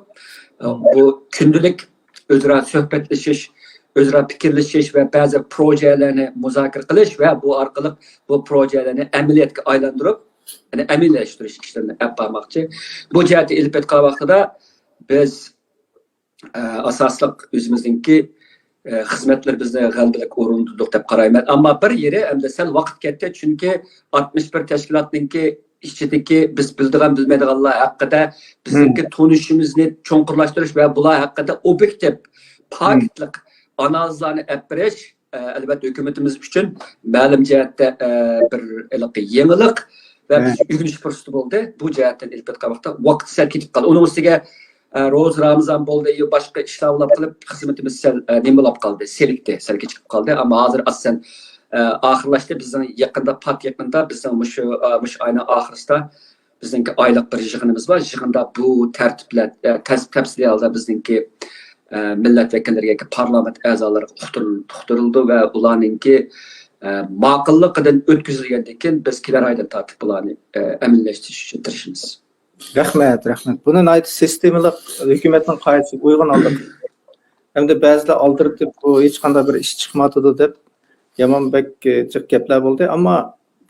ئە، بۇ كۈندىلىك ئۆزئارا سۆھبەتلىشىش، ئۆزئارا پىكىرلىشىش ۋە بەزى پروژەلەرنى مۇزاكىرە قىلىش ۋە بۇ ئارقىلىق بۇ پروژەلەرنى ئەمەلىيەتكە ئايلاندۇرۇپ، يەنى ئەمەلىيلەشتۈرۈش ئىشلىرىنى ئېلىپ بارماقچى. بۇ جەھەتتە ئېلىپ ئېيتقان ۋاقتىدا بىز، ئە، ئاساسلىق ئۆزىمىزنىڭكى، ئە، خىزمەتلىرىمىزنى غەلىبىلىك ئورۇندىدۇق دەپ قارايمەن. ئەمما بىر يېرى ئەمدى سەل ۋاقىت كەتتى، چۈنكى ئاتمىش بىر تەشكىلاتنىڭكى ئىچىدىكى بىز بىلىدىغان، بىلمەيدىغانلار ھەققىدە بىزنىڭكى تونۇشىمىزنى چوڭقۇرلاشتۇرۇش ۋە بۇلار ھەققىدە ئوبيېكتىپ، پاكىتلىق ئانالىزلارنى ئېلىپ بېرىش، ئە، ئەلۋەتتە، ھۆكۈمىتىمىز ئۈچۈن مەلۇم جەھەتتە، ئە، بىر ھېلىقى يېڭىلىق ۋە بىز ئۆگىنىش پۇرسىتى بولدى. بۇ جەھەتتىن ئېلىپ ئېيتقان ۋاقىتتا ۋاقىت سەل كېتىپ قالدى. ئۇنىڭ ئۈستىگە، ئە، روزا، رامىزان بولدى، باشقا ئىشلار بولۇپ قېلىپ، خىزمىتىمىز سەل، ئە، نېمە بولۇپ قالدى، سېلىكتى، سەل كېچىكىپ قالدى. ئەمما ھازىر ئاساسەن، ئە، ئاخىرلاشتى. بىزنىڭ يېقىندا، پات يېقىندا بىزنىڭ مۇشۇ، ئە، مۇشۇ ئاينىڭ ئاخىرىسىدا بىزنىڭكى ئايلىق بىر يىغىنىمىز بار. يىغىندا بۇ تەرتىپلەر، ئە، تەس-، تەپسىلىي ھالدا بىزنىڭكى، ئە، مىللەت ۋەكىللىرىگە، پارلامېنت ئەزالىرىغا ئۇقتۇرۇل-، ئۇقتۇرۇلىدۇ ۋە ئۇلارنىڭكى، ئە، ماقۇللۇقىدىن ئۆتكۈزۈلگەندىن كېيىن بىز كېلەر ئايدىن تارتىپ بۇلارنى، ئە، ئەمەلىيلەشتۈرۈش ئۈچۈن تىرىشىمىز. رەھمەت، رەھمەت. بۇنى ناھايىتى سىستېمىلىق، ھۆكۈمەتنىڭ قائىدىسىگە ئۇيغۇن ھالدا قىلدى. ھەمدە بەزىلەر ئالدىرىتىپ، بۇ ھېچقانداق بىر ئىش چىقمايۋاتىدۇ دەپ، يامان بەك، ئە، جىق گەپلەر بولدى. ئەمما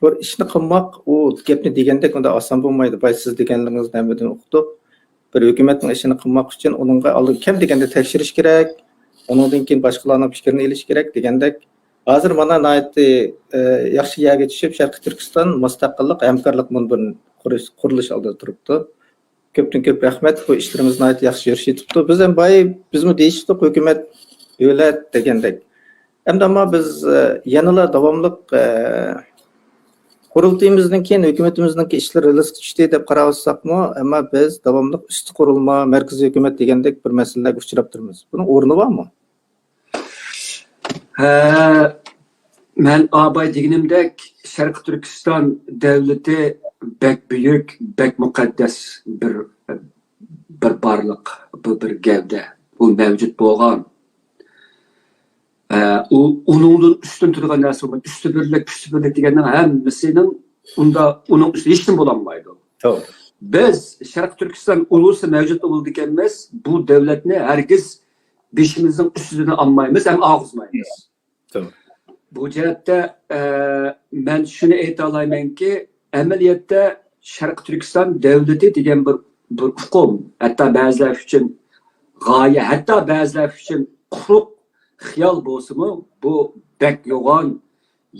بىر ئىشنى قىلماق، ئۇ گەپنى دېگەندەك ئۇنداق ئاسان بولمايدۇ. بايا سىز دېگەنلىرىڭىزنى ھەممىدىن ئۇقتۇق. بىر ھۆكۈمەتنىڭ ئىشىنى قىلماق ئۈچۈن ئۇنىڭغا ئالدىن كەم دېگەندە تەكشۈرۈش كېرەك، ئۇنىڭدىن كېيىن باشقىلارنىڭ پىكرىنى ئېلىش كېرەك دېگەندەك. ھازىر مانا ناھايىتى، ئە، ياخشى يەرگە چۈشۈپ، شەرقىي تۈركىستان مۇستەقىللىق ھەمكارلىق مۇنبىرىنى قۇرۇش، قۇرۇلۇش ئالدىدا تۇرۇپتۇ. كۆپتىن كۆپ رەھمەت، بۇ ئىشلىرىمىز ناھايىتى ياخشى يۈرۈشۈۋېتىپتۇ. بىز ھەم بايا، بىزمۇ دېيىشتۇق، ھۆكۈمەت، دۆلەت دېگەندەك. ئەمدى ئەمما بىز، ئە، يەنىلا داۋاملىق، ئە، قۇرۇلتىيىمىزدىن كېيىن ھۆكۈمىتىمىزنىڭكى ئىشلىرى رېلىسقا چۈشتى دەپ قاراۋاتساقمۇ، ئەمما بىز داۋاملىق ئۈستى قۇرۇلما، مەركىزىي ھۆكۈمەت دېگەندەك بىر مەسىلىلەرگە ئۇچراپ تۇرىمىز. بۇنىڭ ئورنى بارمۇ؟ ھە، مەن ئاباي دېگىنىمدەك، شەرقىي تۈركىستان دۆلىتى بەك بۈيۈك، بەك مۇقەددەس بىر، بىر بارلىق، بۇ بىر گەۋدە. بۇ مەۋجۇت بولغان. ئە، ئۇ، ئۇنىڭدىن ئۈستۈن تۇرىدىغان نەرسە بولمايدۇ. ئۈستى بىرلىك، كۈچى بىرلىك دېگەننىڭ ھەممىسىنىڭ ئۇندا، ئۇنىڭ ئۈستىدە ھېچنېمە بولالمايدۇ. توغرا. بىز شەرقىي تۈركىستان ئۇلۇسى مەۋجۇت بولىدىكەنمىز، بۇ دۆلەتنى ھەرگىز بېشىمىزنىڭ ئۈستىدىن ئالمايمىز ھەم ئالغۇزمايمىز. توغرا. بۇ جەھەتتە، ئە، مەن شۇنى ئېيتالايمەنكى، ئەمەلىيەتتە شەرقىي تۈركىستان دۆلىتى دېگەن بىر، بىر ئۇقۇم، ھەتتا بەزىلەر ئۈچۈن غايە، ھەتتا بەزىلەر ئۈچۈن قۇرۇق خىيال بولسىمۇ، بۇ بەك يوغان،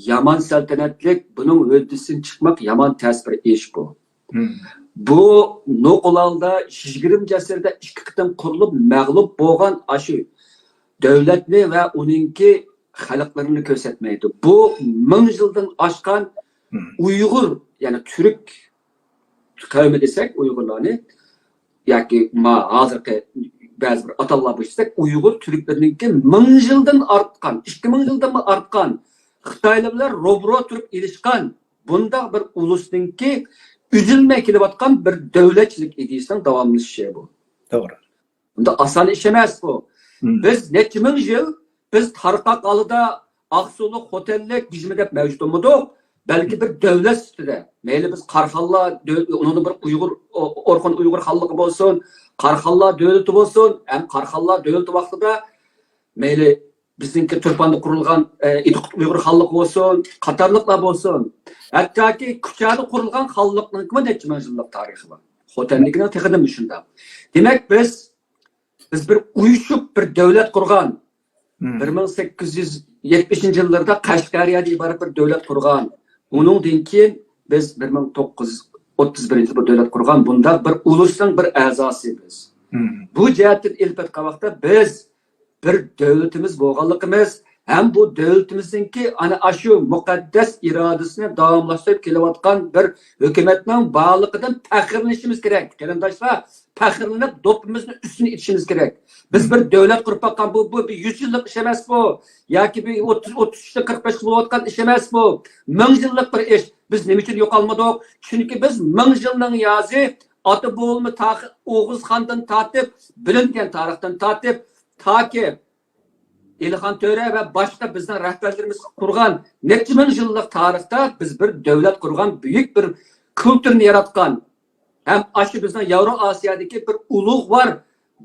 يامان سەلتەنەتلىك، بۇنىڭ ھۆددىسىدىن چىقماق يامان تەس بىر ئىش بۇ. مم. بۇ نوقۇل ھالدا يىگىرمىنچى ئەسىردە ئىككى قېتىم قۇرۇلۇپ مەغلۇپ بولغان ئاشۇ دۆلەتنى ۋە ئۇنىڭكى خەلقلىرىنى كۆرسەتمەيدۇ. بۇ مىڭ يىلدىن ئاشقان مم. ئۇيغۇر، يەنى تۈرك قەۋمى دېسەك، ئۇيغۇرلارنى ياكى ما ھازىرقى بەزى بىر ئاتالغۇلار بويىچە دېسەك، ئۇيغۇر تۈركلىرىنىڭكى مىڭ يىلدىن ئارتقان، ئىككى مىڭ يىلدىنمۇ ئارتقان خىتايلار بىلەن روبىرو تۇرۇپ ئېلىشقان بۇنداق بىر ئۇلۇسنىڭكى ئۈزۈلمەي كېلىۋاتقان بىر دۆلەتچىلىك ئىدىيىسىنىڭ داۋاملىشىشى بۇ. توغرا. بۇنداق ئاسان ئىش ئەمەس بۇ. مم. بىز نەچچە مىڭ يىل، بىز تارقاق ھالدا ئاقسۇلۇق، خوتەنلىك، گىجمە دەپ مەۋجۇت بولمىدۇق. بەلكى بىر دۆلەت سۈپىتىدە، مەيلى بىز قاراخانلار دۆ-، ئۇنىڭدا بىر ئۇيغۇر، ئو-، ئورخۇن ئۇيغۇر خانلىقى بولسۇن، قاراخانلار دۆلىتى بولسۇن، ھەم قاراخانلار دۆلىتى ۋاقتىدا مەيلى بىزنىڭكى تۇرپاندا قۇرۇلغان، ئە، ئىدىقۇت ئۇيغۇر خانلىقى بولسۇن، قاتارلىقلار بولسۇن، ھەتتاكى كۇچادا قۇرۇلغان خانلىقنىڭكىمۇ نەچچە مىڭ يىللىق تارىخى بار. خوتەننىڭكىنىڭ تېخىدىمۇ شۇنداق. دېمەك، بىز، بىز بىر ئۇيۇشۇپ بىر دۆلەت قۇرغان. مم. بىر مىڭ سەككىز يۈز يەتمىشىنچى يىللىرىدا قەشقەرىيەدە ئىبارەت بىر دۆلەت قۇرغان. ئۇنىڭدىن كېيىن بىز بىر مىڭ توققۇز يۈز ئوتتۇز بىرىنچى يىلدا بۇ دۆلەت قۇرغان. بۇنداق بىر ئۇلۇسنىڭ بىر ئەزاسى بىز. مم. بۇ جەھەتتىن ئېلىپ ئېيتقان ۋاقىتتا بىز بىر دۆلىتىمىز بولغانلىقىمىز ھەم بۇ دۆلىتىمىزنىڭكى ئەنە ئاشۇ مۇقەددەس ئىرادىسىنى داۋاملاشتۇرۇپ كېلىۋاتقان بىر ھۆكۈمەتنىڭ بارلىقىدىن پەخىرلىنىشىمىز كېرەك. قېرىنداشلار، پەخىرلىنىپ دوپپىمىزنى ئۈستىنى ئېتىشىمىز كېرەك. بىز بىر دۆلەت قۇرۇپ باققان، بۇ، بۇ بىر يۈز يىللىق ئىش ئەمەس بۇ. ياكى بىر ئوتتۇز، ئوتتۇز ئۈچتىن قىرىق بەشكە بولۇۋاتقان ئىش ئەمەس بۇ. مىڭ يىللىق بىر ئىش. بىز نېمە ئۈچۈن يوقالمىدۇق؟ چۈنكى بىز مىڭ يىلنىڭ نىيازى ئاتا بوۋىمىز تاخ-، ئوغۇز خاندىن تارتىپ، بىلىنگەن تارىختىن تارتىپ، تاكى ئېلىخان تۆرە ۋە باشقا بىزنىڭ رەھبەرلىرىمىز قۇرغان نەچچە مىڭ يىللىق تارىختا بىز بىر دۆلەت قۇرغان، بۈيۈك بىر كۇلتۇرنى ياراتقان ھەم ئاشۇ بىزنىڭ ياۋرو ئاسىيادىكى بىر ئۇلۇغۋار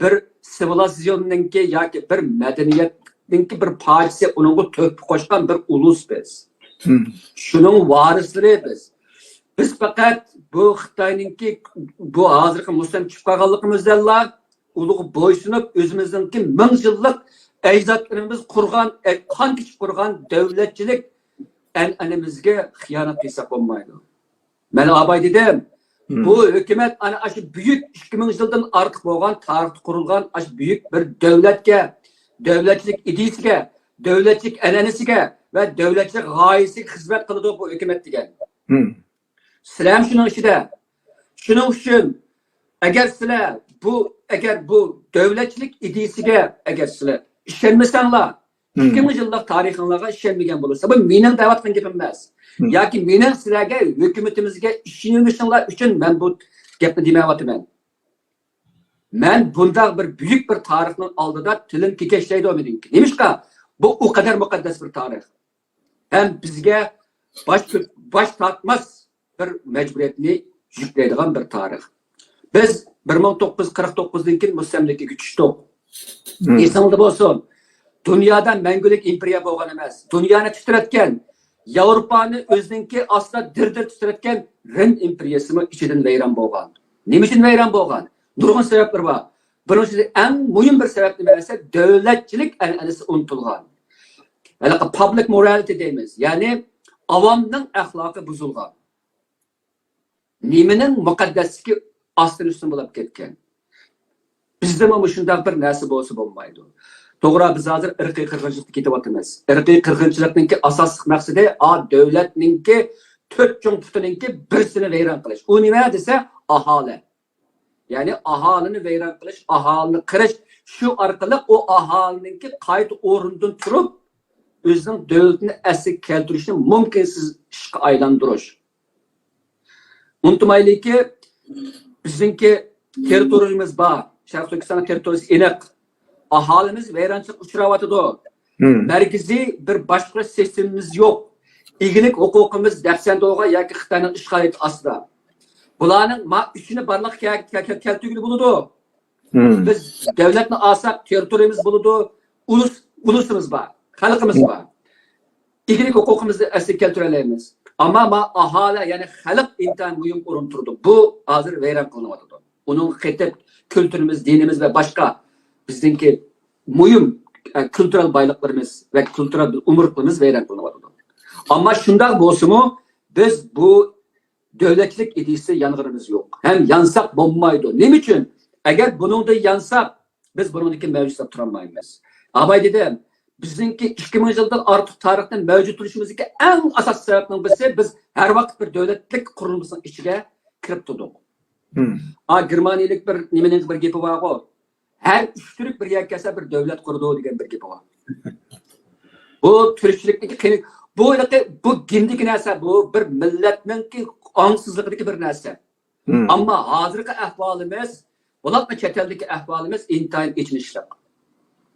بىر سىۋىلىزاتسىيوننىڭكى ياكى بىر مەدەنىيەتنىڭكى بىر پارچىسى، ئۇنىڭغا تۆھپە قوشقان بىر ئۇلۇس بىز. مم. شۇنىڭ ۋارىسلىرى بىز. بىز پەقەت بۇ خىتاينىڭكى، بۇ ھازىرقى مۇستەملىكە چۈشۈپ قالغانلىقىمىزدىنلا ئۇلىغا بويسۇنۇپ، ئۆزىمىزنىڭكى مىڭ يىللىق ئەجدادلىرىمىز قۇرغان، ئە، قان كېچىپ قۇرغان دۆلەتچىلىك ئەنئەنىمىزگە خىيانەت قىلساق بولمايدۇ. مەن ئاباي دېدىم، مم. بۇ ھۆكۈمەت ئەنە ئاشۇ بۈيۈك ئىككى مىڭ يىلدىن ئارتۇق بولغان تارىختا قۇرۇلغان ئاشۇ بۈيۈك بىر دۆلەتكە، دۆلەتچىلىك ئىدىيىسىگە، دۆلەتچىلىك ئەنئەنىسىگە ۋە دۆلەتچىلىك غايىسىگە خىزمەت قىلىدۇ بۇ ھۆكۈمەت دېگەن. مم. سىلەرمۇ شۇنىڭ ئىچىدە. شۇنىڭ ئۈچۈن ئەگەر سىلەر بۇ، ئەگەر بۇ دۆلەتچىلىك ئىدىيىسىگە ئەگەر سىلەر ئىشەنمىسەڭلار، ئىككى مىڭ يىللىق تارىخىڭلارغا ئىشەنمىگەن بولۇرسىلەر. بۇ مېنىڭ دەۋاتقان گېپىم ئمەس. ياكى مېنىڭ سىلەرگە، ھۆكۈمىتىمىزگە ئىشىنىۋېلىشىڭلار ئۈچۈن مەن بۇ گەپنى دېمەيۋاتىمەن. مەن بۇنداق بىر بۈيۈك بىر تارىخنىڭ ئالدىدا تىلىم كېكەچلەيدۇ مېنىڭكى. نېمىشقا؟ بۇ ئۇ قەدەر مۇقەددەس بىر تارىخ. ھەم بىزگە باش، باش تارتماس بىر مەجبۇرىيەتنى يۈكلەيدىغان بىر تارىخ. بىز بىر مىڭ توققۇز يۈز قىرىق توققۇزدىن كېيىن مۇستەملىكىگە چۈشتۇق. ئېسىڭلاردا بولسۇن، دۇنيادا مەڭگۈلۈك ئىمپېرىيە بولغان ئەمەس. دۇنيانى تىترەتكەن، ياۋروپانى ئۆزىنىڭكى ئاستىدا دىر-دىر تىترەتكەن رىم ئىمپېرىيىسىمۇ ئىچىدىن ۋەيران بولغان. نېمە ئۈچۈن ۋەيران بولغان؟ نۇرغۇن سەۋەبلىرى بار. بىرىنچىسى، ئەڭ مۇھىم بىر سەۋەب نېمە دېسە، دۆلەتچىلىك ئەنئەنىسى ئۇنتۇلغان. ھېلىقى پابلىك مورالىتى دەيمىز، يەنى ئاۋامنىڭ ئەخلاقى بۇزۇلغان. نېمىنىڭ مۇقەددەسلىكى ئاستىن-ئۈستۈن بولاپ كەتكەن. بىزدىمۇ مۇشۇنداق بىر نەرسە بولسا بولمايدۇ. توغرا، بىز ھازىر ئىرقىي قىرغىنچىلىققا كېتىۋاتىمىز. ئىرقىي قىرغىنچىلىقنىڭكى ئاساسلىق مەقسىتى، ئا، دۆلەتنىڭكى تۆت چوڭ پۇتىنىڭكى بىرسىنى ۋەيران قىلىش. ئۇ نېمە دېسە، ئاھالە. يەنى ئاھالىنى ۋەيران قىلىش، ئاھالىنى قىرىش، شۇ ئارقىلىق ئۇ ئاھالىنىڭكى قايتا ئورنىدىن تۇرۇپ، ئۆزىنىڭ دۆلىتىنى ئەسلىگە كەلتۈرۈشنى مۇمكىنسىز ئىشقا ئايلاندۇرۇش. ئۇنتۇمايلىكى، بىزنىڭكى تېررىتورىيىمىز بار. شەرقىي تۈركىستاننىڭ تېررىتورىيىسى ئېنىق. ئاھالىمىز ۋەيرانچىلىققا ئۇچراۋاتىدۇ. مەركىزىي بىر باشقۇرۇش سىستېمىمىز يوق. ئىگىلىك ھوقۇقىمىز دەپسەندە بولغان ياكى خىتاينىڭ ئىشغالىيىتى ئاستىدا. بۇلارنىڭ ما ئۈچىنى بارلىققا كەل-، كەل-، كەل-، كەلتۈرگىلى بولىدۇ. بىز دۆلەتنى ئالساق، تېررىتورىيىمىز بولىدۇ، ئۇلۇس، ئۇلۇسىمىز بار، خەلقىمىز بار. ئىگىلىك ھوقۇقىمىزنى ئەسلىگە كەلتۈرەلەيمىز. ئەمما ما ئاھالە، يەنى خەلق ئىنتايىن مۇھىم ئورۇن تۇرىدۇ. بۇ ھازىر ۋەيران قىلىنىۋاتىدۇ. ئۇنىڭغا قېتىپ كۈلتۈرىمىز، دىنىمىز ۋە باشقا بىزنىڭكى مۇھىم، ئە، كۈلتۈرەل بايلىقلىرىمىز ۋە كۈلتۈرەل ئومۇرتقىلىرىمىز ۋەيران قىلىنىۋاتىدۇ. ئەمما شۇنداق بولسىمۇ، بىز بۇ دۆلەتچىلىك ئىدىيىسى يانغىنىمىز يوق. ھەم يانساق بولمايدۇ. نېمە ئۈچۈن؟ ئەگەر بۇنىڭدا يانساق، بىز بۇنىڭدىن كېيىن مەۋجۇت ساپ تۇرالمايمىز. ئاباي دېدى، بىزنىڭكى ئىككى مىڭ يىلدىن ئارتۇق تارىختىن مەۋجۇت تۇرۇشىمىزدىكى ئەڭ ئاساسىي سەۋەبنىڭ بىرسى، بىز ھەر ۋاقىت بىر دۆلەتلىك قۇرۇلمىسىنىڭ ئىچىگە كىرىپ تۇردۇق. ئا، گېرمانىيەلىك بىر نېمىنىڭ بىر گېپى بارغۇ، ھەر ئۈچ تۈرك بىر يەرگە كەلسە بىر دۆلەت قۇرىدۇ دېگەن بىر گېپى بار. بۇ تۈركچىلىكتىكى قېنى، بۇ ھېلىقى، بۇ گېندىكى نەرسە، بۇ بىر مىللەتنىڭكى ئاڭسىزلىقىدىكى بىر نەرسە. ئەمما ھازىرقى ئەھۋالىمىز، بولۇپمۇ چەت ئەلدىكى ئەھۋالىمىز ئىنتايىن ئېچىنىشلىق.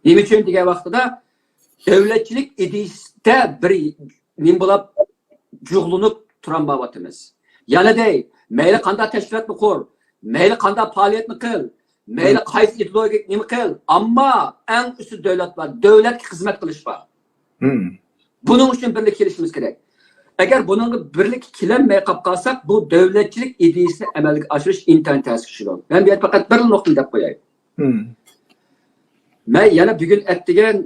نېمە ئۈچۈن دېگەن ۋاقتىدا، دۆلەتچىلىك ئىدىيىسىدە بىر نېمە بولاپ جۇغلىنىپ تۇرالمايۋاتىمىز. يەنە دەي، مەيلى قانداق تەشكىلاتنى قۇر، مەيلى قانداق پائالىيەتنى قىل، مەيلى قايسى ئىدېئولوگىيە نېمە قىل، ئەمما ئەڭ ئۈستى دۆلەت بار، دۆلەتكە خىزمەت قىلىش بار. بۇنىڭ ئۈچۈن بىرلىككە كېلىشىمىز كېرەك. ئەگەر بۇنىڭغا بىرلىككە كېلەلمەي قاپ قالساق، بۇ دۆلەتچىلىك ئىدىيىسىنى ئەمەلگە ئاشۇرۇش ئىنتايىن تەسكە چۈشىدۇ. مەن بۇ يەردە پەقەت بىر نۇقتىنى دەپ قوياي. مەن يەنە بۈگۈن ئەتىگەن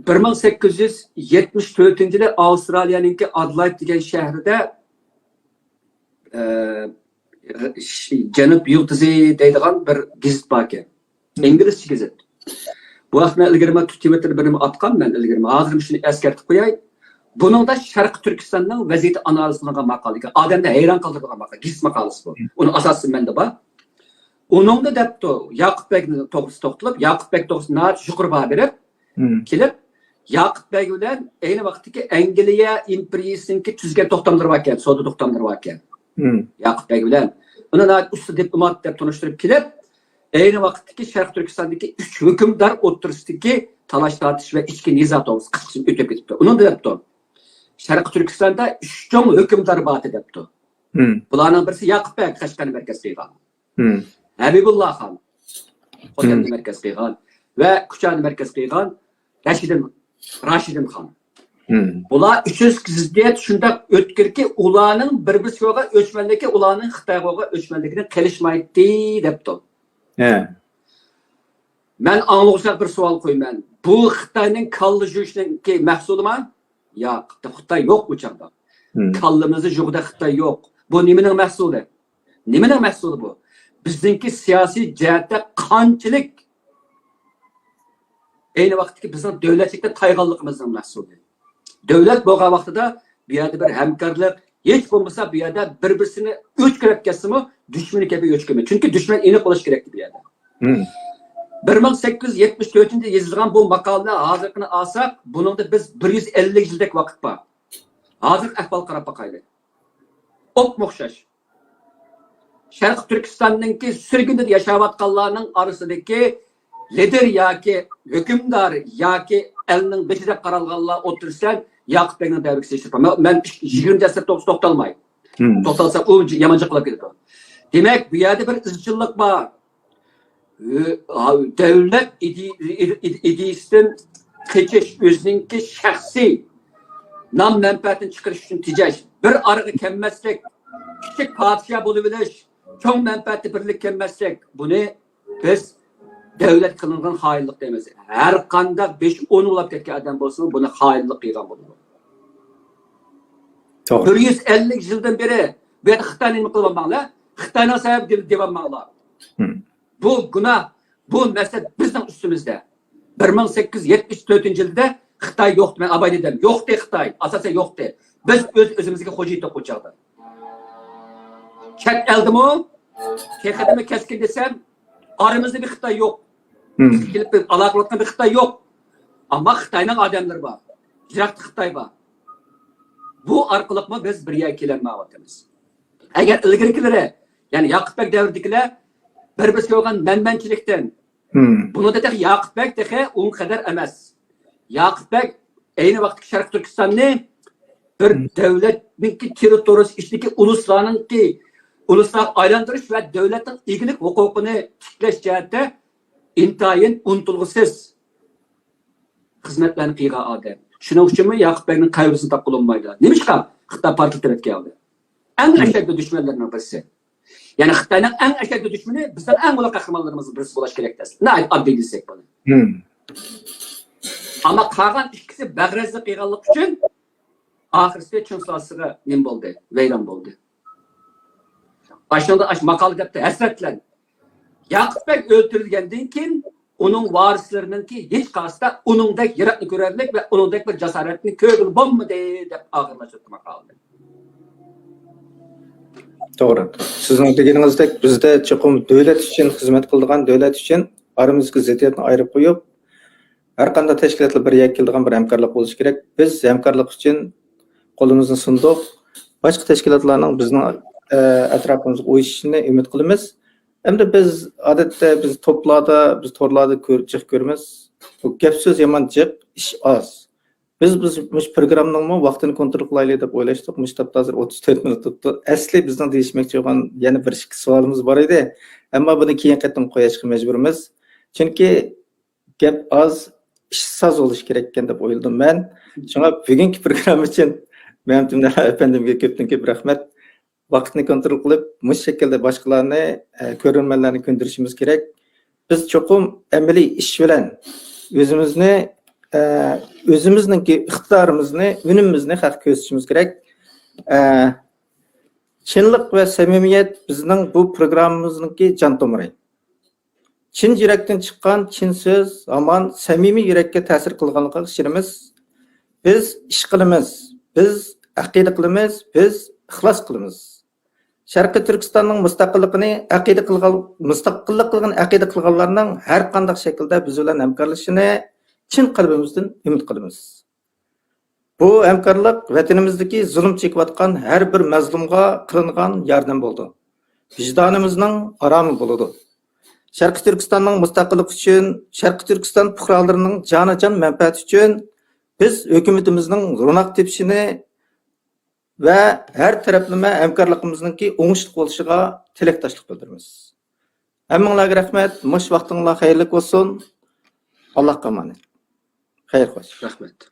بىر مىڭ سەككىز يۈز يەتمىش تۆتىنچى يىلى ئاۋسترالىيەنىڭكى ئادلايد دېگەن شەھىرىدە، ئە، ش-، جەنۇب يۇلتۇزى دەيدىغان بىر گېزىت باركەن. ئىنگلىزچە گېزىت. بۇ ھەقتە مەن ئىلگىرى مەن تىۋىتتېردا بىر نېمە ئاتقان مەن ئىلگىرى. ھازىر شۇنى ئەسكەرتىپ قوياي. بۇنىڭدا شەرقىي تۈركىستاننىڭ ۋەزىيىتى ئانالىز قىلىنغان ماقالە ئىكەن. ئادەمنى ھەيران قالدۇرىدىغان ماقالە، گېزىت ماقالىسى بۇ. ئۇنىڭ ئاساسى مەندە بار. ئۇنىڭدا دەپتۇ، ياقۇپ بەگ توغرىسىدا توختىلىپ، ياقۇپ بەگ توغرىسىدا ناھايىتى يۇقىرى باھا بېرىپ، كېلىپ، ياقۇپ بەگ بىلەن ئەينى ۋاقىتتىكى ئەنگلىيە ئىمپېرىيىسىنىڭكى تۈزگەن توختاملىرى باركەن، سودا توختاملىرى باركەن. ياقۇپ بەگ بىلەن ئۇنى ناھايىتى ئۇستا دىپلومات دەپ تونۇشتۇرۇپ كېلىپ، ئەينى ۋاقىتتىكى شەرقىي تۈركىستاندىكى ئۈچ ھۆكۈمدار ئوتتۇرىسىدىكى تالاش-تارتىش ۋە ئىچكى نىزا توغرىسىدا قىسقىچە ئۆتۈپ كېتىپتۇ. ئۇنىڭدا دەپتۇ، شەرقىي تۈركىستاندا ئۈچ چوڭ ھۆكۈمدار بار دەپتۇ. بۇلارنىڭ بىرسى ياقۇپ بەگ، قەشقەرنى مەركەز قىلغان. ھەبىبۇللا خان خوتەننى مەركەز قىلغان ۋە كۇچانى مەركەز قىلغان رەشىدىن، راشىدىن خان. بۇلار ئۈچىسى زىددىيەت شۇنداق ئۆتكۈركى، ئۇلارنىڭ بىر-بىرسىگە بولغان ئۆچمەنلىكى ئۇلارنىڭ خىتايغا بولغان ئۆچمەنلىكىدىن قېلىشمايتتى دەپتۇ. مەن ئاڭلىغۇچىلارغا بىر سوئال قويىمەن. بۇ خىتاينىڭ كاللا جۇيۇشىنىڭكى مەھسۇلىما؟ ياق، خىتاي يوق ئۇ چاغدا. كاللىمىزدا جۇغدا خىتاي يوق. بۇ نېمىنىڭ مەھسۇلى؟ نېمىنىڭ مەھسۇلى بۇ؟ بىزنىڭكى سىياسىي جەھەتتە قانچىلىك ئەينى ۋاقىتتىكى بىزنىڭ دۆلەتلىكتە تايغانلىقىمىزنىڭ مەھسۇلى. دۆلەت بولغان ۋاقتىدا بۇ يەردە بىر ھەمكارلىق، ھېچ بولمىسا بۇ يەردە بىر-بىرسىنى ئۆچكىلەپ كەتسىمۇ، دۈشمىنى كەبى ئۆچكىمەيدۇ. چۈنكى دۈشمەن ئېنىق بولۇشى كېرەك بۇ يەردە. بىر مىڭ سەككىز يۈز يەتمىش تۆتىنچى يىلدا يېزىلغان بۇ ماقالىنى ھازىرقىنى ئالساق، بۇنىڭدا بىز بىر يۈز ئەللىك يىلدەك ۋاقىت بار. ھازىرقى ئەھۋالغا قاراپ باقايلى. ئوپمۇ ئوخشاش. شەرقىي تۈركىستاننىڭكى سۈرگۈندە ياشاۋاتقانلارنىڭ ئارىسىدىكى لىدېر ياكى ھۆكۈمدار ياكى ئەلنىڭ بېشى دەپ قارالغانلار ئوتتۇرىسىدا ياقۇپ بەگنىڭ دەۋرىگە سېلىشتۇرۇپ، مەن، مەن يىگىرمە دەسسەپ توغرىسىدا توختالماي. توختالسا ئۇ يامان جىقلاپ كېتىدۇ. دېمەك، بۇ يەردە بىر ئىزچىللىق بار. دۆلەت ئىدى-، ئىدى-، ئىدى-، ئىدىيىسىدىن قېچىش، ئۆزىنىڭكى شەخسىي نام مەنپەئەتىنى چىقىرىش ئۈچۈن تېجەش، بىر ئارىغا كەلمەسلىك، كىچىك پادىشاھ بولۇۋېلىش، چوڭ مەنپەئەتتە بىرلىككە كەلمەسلىك، بۇنى بىز دۆلەت قىلىنغان خائىنلىق دەيمىز. ھەر قانداق بېشى ئون بولاپ كەتكەن ئادەم بولسىمۇ، بۇنى خائىنلىق قىلغان بولىدۇ. توغرا. بىر يۈز ئەللىك يىلدىن بېرى بۇ يەردە خىتاينى نېمە قىلىۋالماڭلار، خىتاينىڭ سەۋەبى دەپ دەۋالماڭلار. بۇ گۇناھ، بۇ مەسىلە بىزنىڭ ئۈستىمىزدە. بىر مىڭ سەككىز يۈز يەتمىش تۆتىنچى يىلدا خىتاي يوقتى، مەن ئاباي دېدىم، يوقتى خىتاي، ئاساسەن يوقتى. بىز ئۆز-ئۆزىمىزگە خوجا ئىدۇق ئۇ چاغدا. چەت ئەلدىمۇ، تېخىدىمۇ كەسكىن دېسەم، ئارىمىزدا بىر خىتاي يوق. بىزگە كېلىپ بىر ئالاقە قىلىۋاتقان بىر خىتاي يوق. ئەمما خىتاينىڭ ئادەملىرى بار. يىراقتا خىتاي بار. بۇ ئارقىلىقمۇ بىز بىر يەرگە كېلەلمەيۋاتىمىز. ئەگەر ئىلگىرىكىلىرى، يەنى ياقۇپ بەگ دەۋرىدىكىلەر بىر-بىرسىگە بولغان مەنمەنچىلىكتىن، بۇنىڭدا تېخى ياقۇپ بەگ تېخى ئۇنىڭ قەدەر ئەمەس. ياقۇپ بەگ ئەينى ۋاقىتتىكى شەرقىي تۈركىستاننى بىر دۆلەتنىڭكى تېررىتورىيىسى ئىچىدىكى ئۇلۇسلارنىڭكى، ئۇلۇسلارغا ئايلاندۇرۇش ۋە دۆلەتنىڭ ئىگىلىك ھوقۇقىنى تىكلەش جەھەتتە ئىنتايىن ئۇنتۇلغۇسىز خىزمەتلەرنى قىلغان ئادەم. شۇنىڭ ئۈچۈنمۇ ياقۇپ بەگنىڭ قەبرىسىنى تاپقىلى بولمايدۇ. نېمىشقا؟ خىتاي پارتلىتىۋەتكەن ئادەم. ئەڭ ئەشەددىي دۈشمەنلىرىنىڭ بىرسى. يەنى خىتاينىڭ ئەڭ ئەشەددىي دۈشمىنى بىزنىڭ ئەڭ ئۇلۇغ قەھرىمانلىرىمىزنىڭ بىرسى بولۇش كېرەك دەسلى. ناھايىتى ئاددىي دېسەك بۇنى. ئەمما قالغان ئىككىسى بەغرەزلىك قىلغانلىقى ئۈچۈن ئاخىرسى چىڭ سۇلالىسىغا نېمە بولدى؟ ۋەيران بولدى. ئاشۇنىڭدا ئاش ماقالە دەپتۇ، ھەسرەتلەن. ياقۇپ بەگ ئۆلتۈرۈلگەندىن كېيىن ئۇنىڭ ۋارىسلىرىنىڭكى ھېچقايسىسىدا ئۇنىڭدەك يىراقنى كۆرەرلىك ۋە ئۇنىڭدەك بىر جاسارەتنى كۆرگىلى بولمىدى، دەپ ئاخىرلاشتۇردى ماقالىنى. توغرا. سىزنىڭ دېگىنىڭىزدەك، بىزدە چوقۇم دۆلەت ئۈچۈن خىزمەت قىلىدىغان، دۆلەت ئۈچۈن ئارىمىزدىكى زىددىيەتنى ئايرىپ قويۇپ، ھەر قانداق تەشكىلاتلار بىر يەرگە كېلىدىغان بىر ھەمكارلىق بولۇشى كېرەك. بىز ھەمكارلىق ئۈچۈن قولىمىزنى سۇندۇق. باشقا تەشكىلاتلارنىڭ بىزنىڭ، ئە، ئەتراپىمىزغا ئۇيۇشۇشىنى ئۈمىد قىلىمىز. ئەمدى بىز، ئادەتتە بىز توپلاردا، بىز تورلاردا كۆر-، جىق كۆرىمىز. بۇ گەپ سۆز يامان جىق، ئىش ئاز. بىز، بىز مۇشۇ پروگراممىنىڭمۇ ۋاقتىنى كونترول قىلايلى دەپ ئويلاشتۇق. مۇشۇ تاپتا ھازىر ئوتتۇز تۆت مىنۇت تۇتتى. ئەسلى بىزنىڭ دېيىشمەكچى بولغان يەنە بىر ئىككى سوئالىمىز بار ئىدى. ئەمما بۇنى كېيىنكى قېتىم قويۇشقا مەجبۇرمىز. چۈنكى گەپ ئاز، ئىش ساز بولۇشى كېرەككەن دەپ ئويلىدىم مەن. شۇڭا بۈگۈنكى پروگرامما ئۈچۈن مەمتىمىن ئەپەندىمگە كۆپتىن كۆپ رەھمەت. ۋاقىتنى كونترول قىلىپ، مۇشۇ شەكىلدە باشقىلارنى، ئە، كۆرۈرمەنلەرنى كۆندۈرۈشىمىز كېرەك. بىز چوقۇم ئەمەلىي ئىش بىلەن ئۆزىمىزنى، ئە، ئۆزىمىزنىڭكى ئىقتىدارىمىزنى، ئۈنۈمىمىزنى خەققە كۆرسىتىشىمىز كېرەك. ئە، چىنلىق ۋە سەمىمىيەت بىزنىڭ بۇ پروگراممىمىزنىڭكى جان تومۇرى. چىن يۈرەكتىن چىققان چىن سۆز ھامان سەمىمىي يۈرەككە تەسىر قىلغانلىقىغا ئىشىنىمىز. بىز ئىش قىلىمىز، بىز ئەقىدە قىلىمىز، بىز ئىخلاس قىلىمىز. شەرقىي تۈركىستاننىڭ مۇستەقىللىقىنى ئەقىدە قىلغان، مۇستەقىللىق قىلغىنى ئەقىدە قىلغانلارنىڭ ھەر قانداق شەكىلدە بىز بىلەن ھەمكارلىشىشىنى چىن قەلبىمىزدىن ئۈمىد قىلىمىز. بۇ ھەمكارلىق ۋەتىنىمىزدىكى زۇلۇم چېكىۋاتقان ھەر بىر مەزلۇمغا قىلىنغان ياردەم بولىدۇ. ۋىجدانىمىزنىڭ ئارامى بولىدۇ. شەرقىي تۈركىستاننىڭ مۇستەقىللىقى ئۈچۈن، شەرقىي تۈركىستان پۇقرالىرىنىڭ جانىجان مەنپەئەتى ئۈچۈن بىز ھۆكۈمىتىمىزنىڭ روناق تېپىشىنى ۋە ھەر تەرەپلىمە ھەمكارلىقىمىزنىڭكى ئوڭۇشلۇق بولۇشىغا تىلەكداشلىق بىلدۈرىمىز. ھەممىڭلارغا رەھمەت. مۇشۇ ۋاقتىڭلار خەيرلىك بولسۇن. ئاللاھقا ئامانەت. خەير خوش. رەھمەت.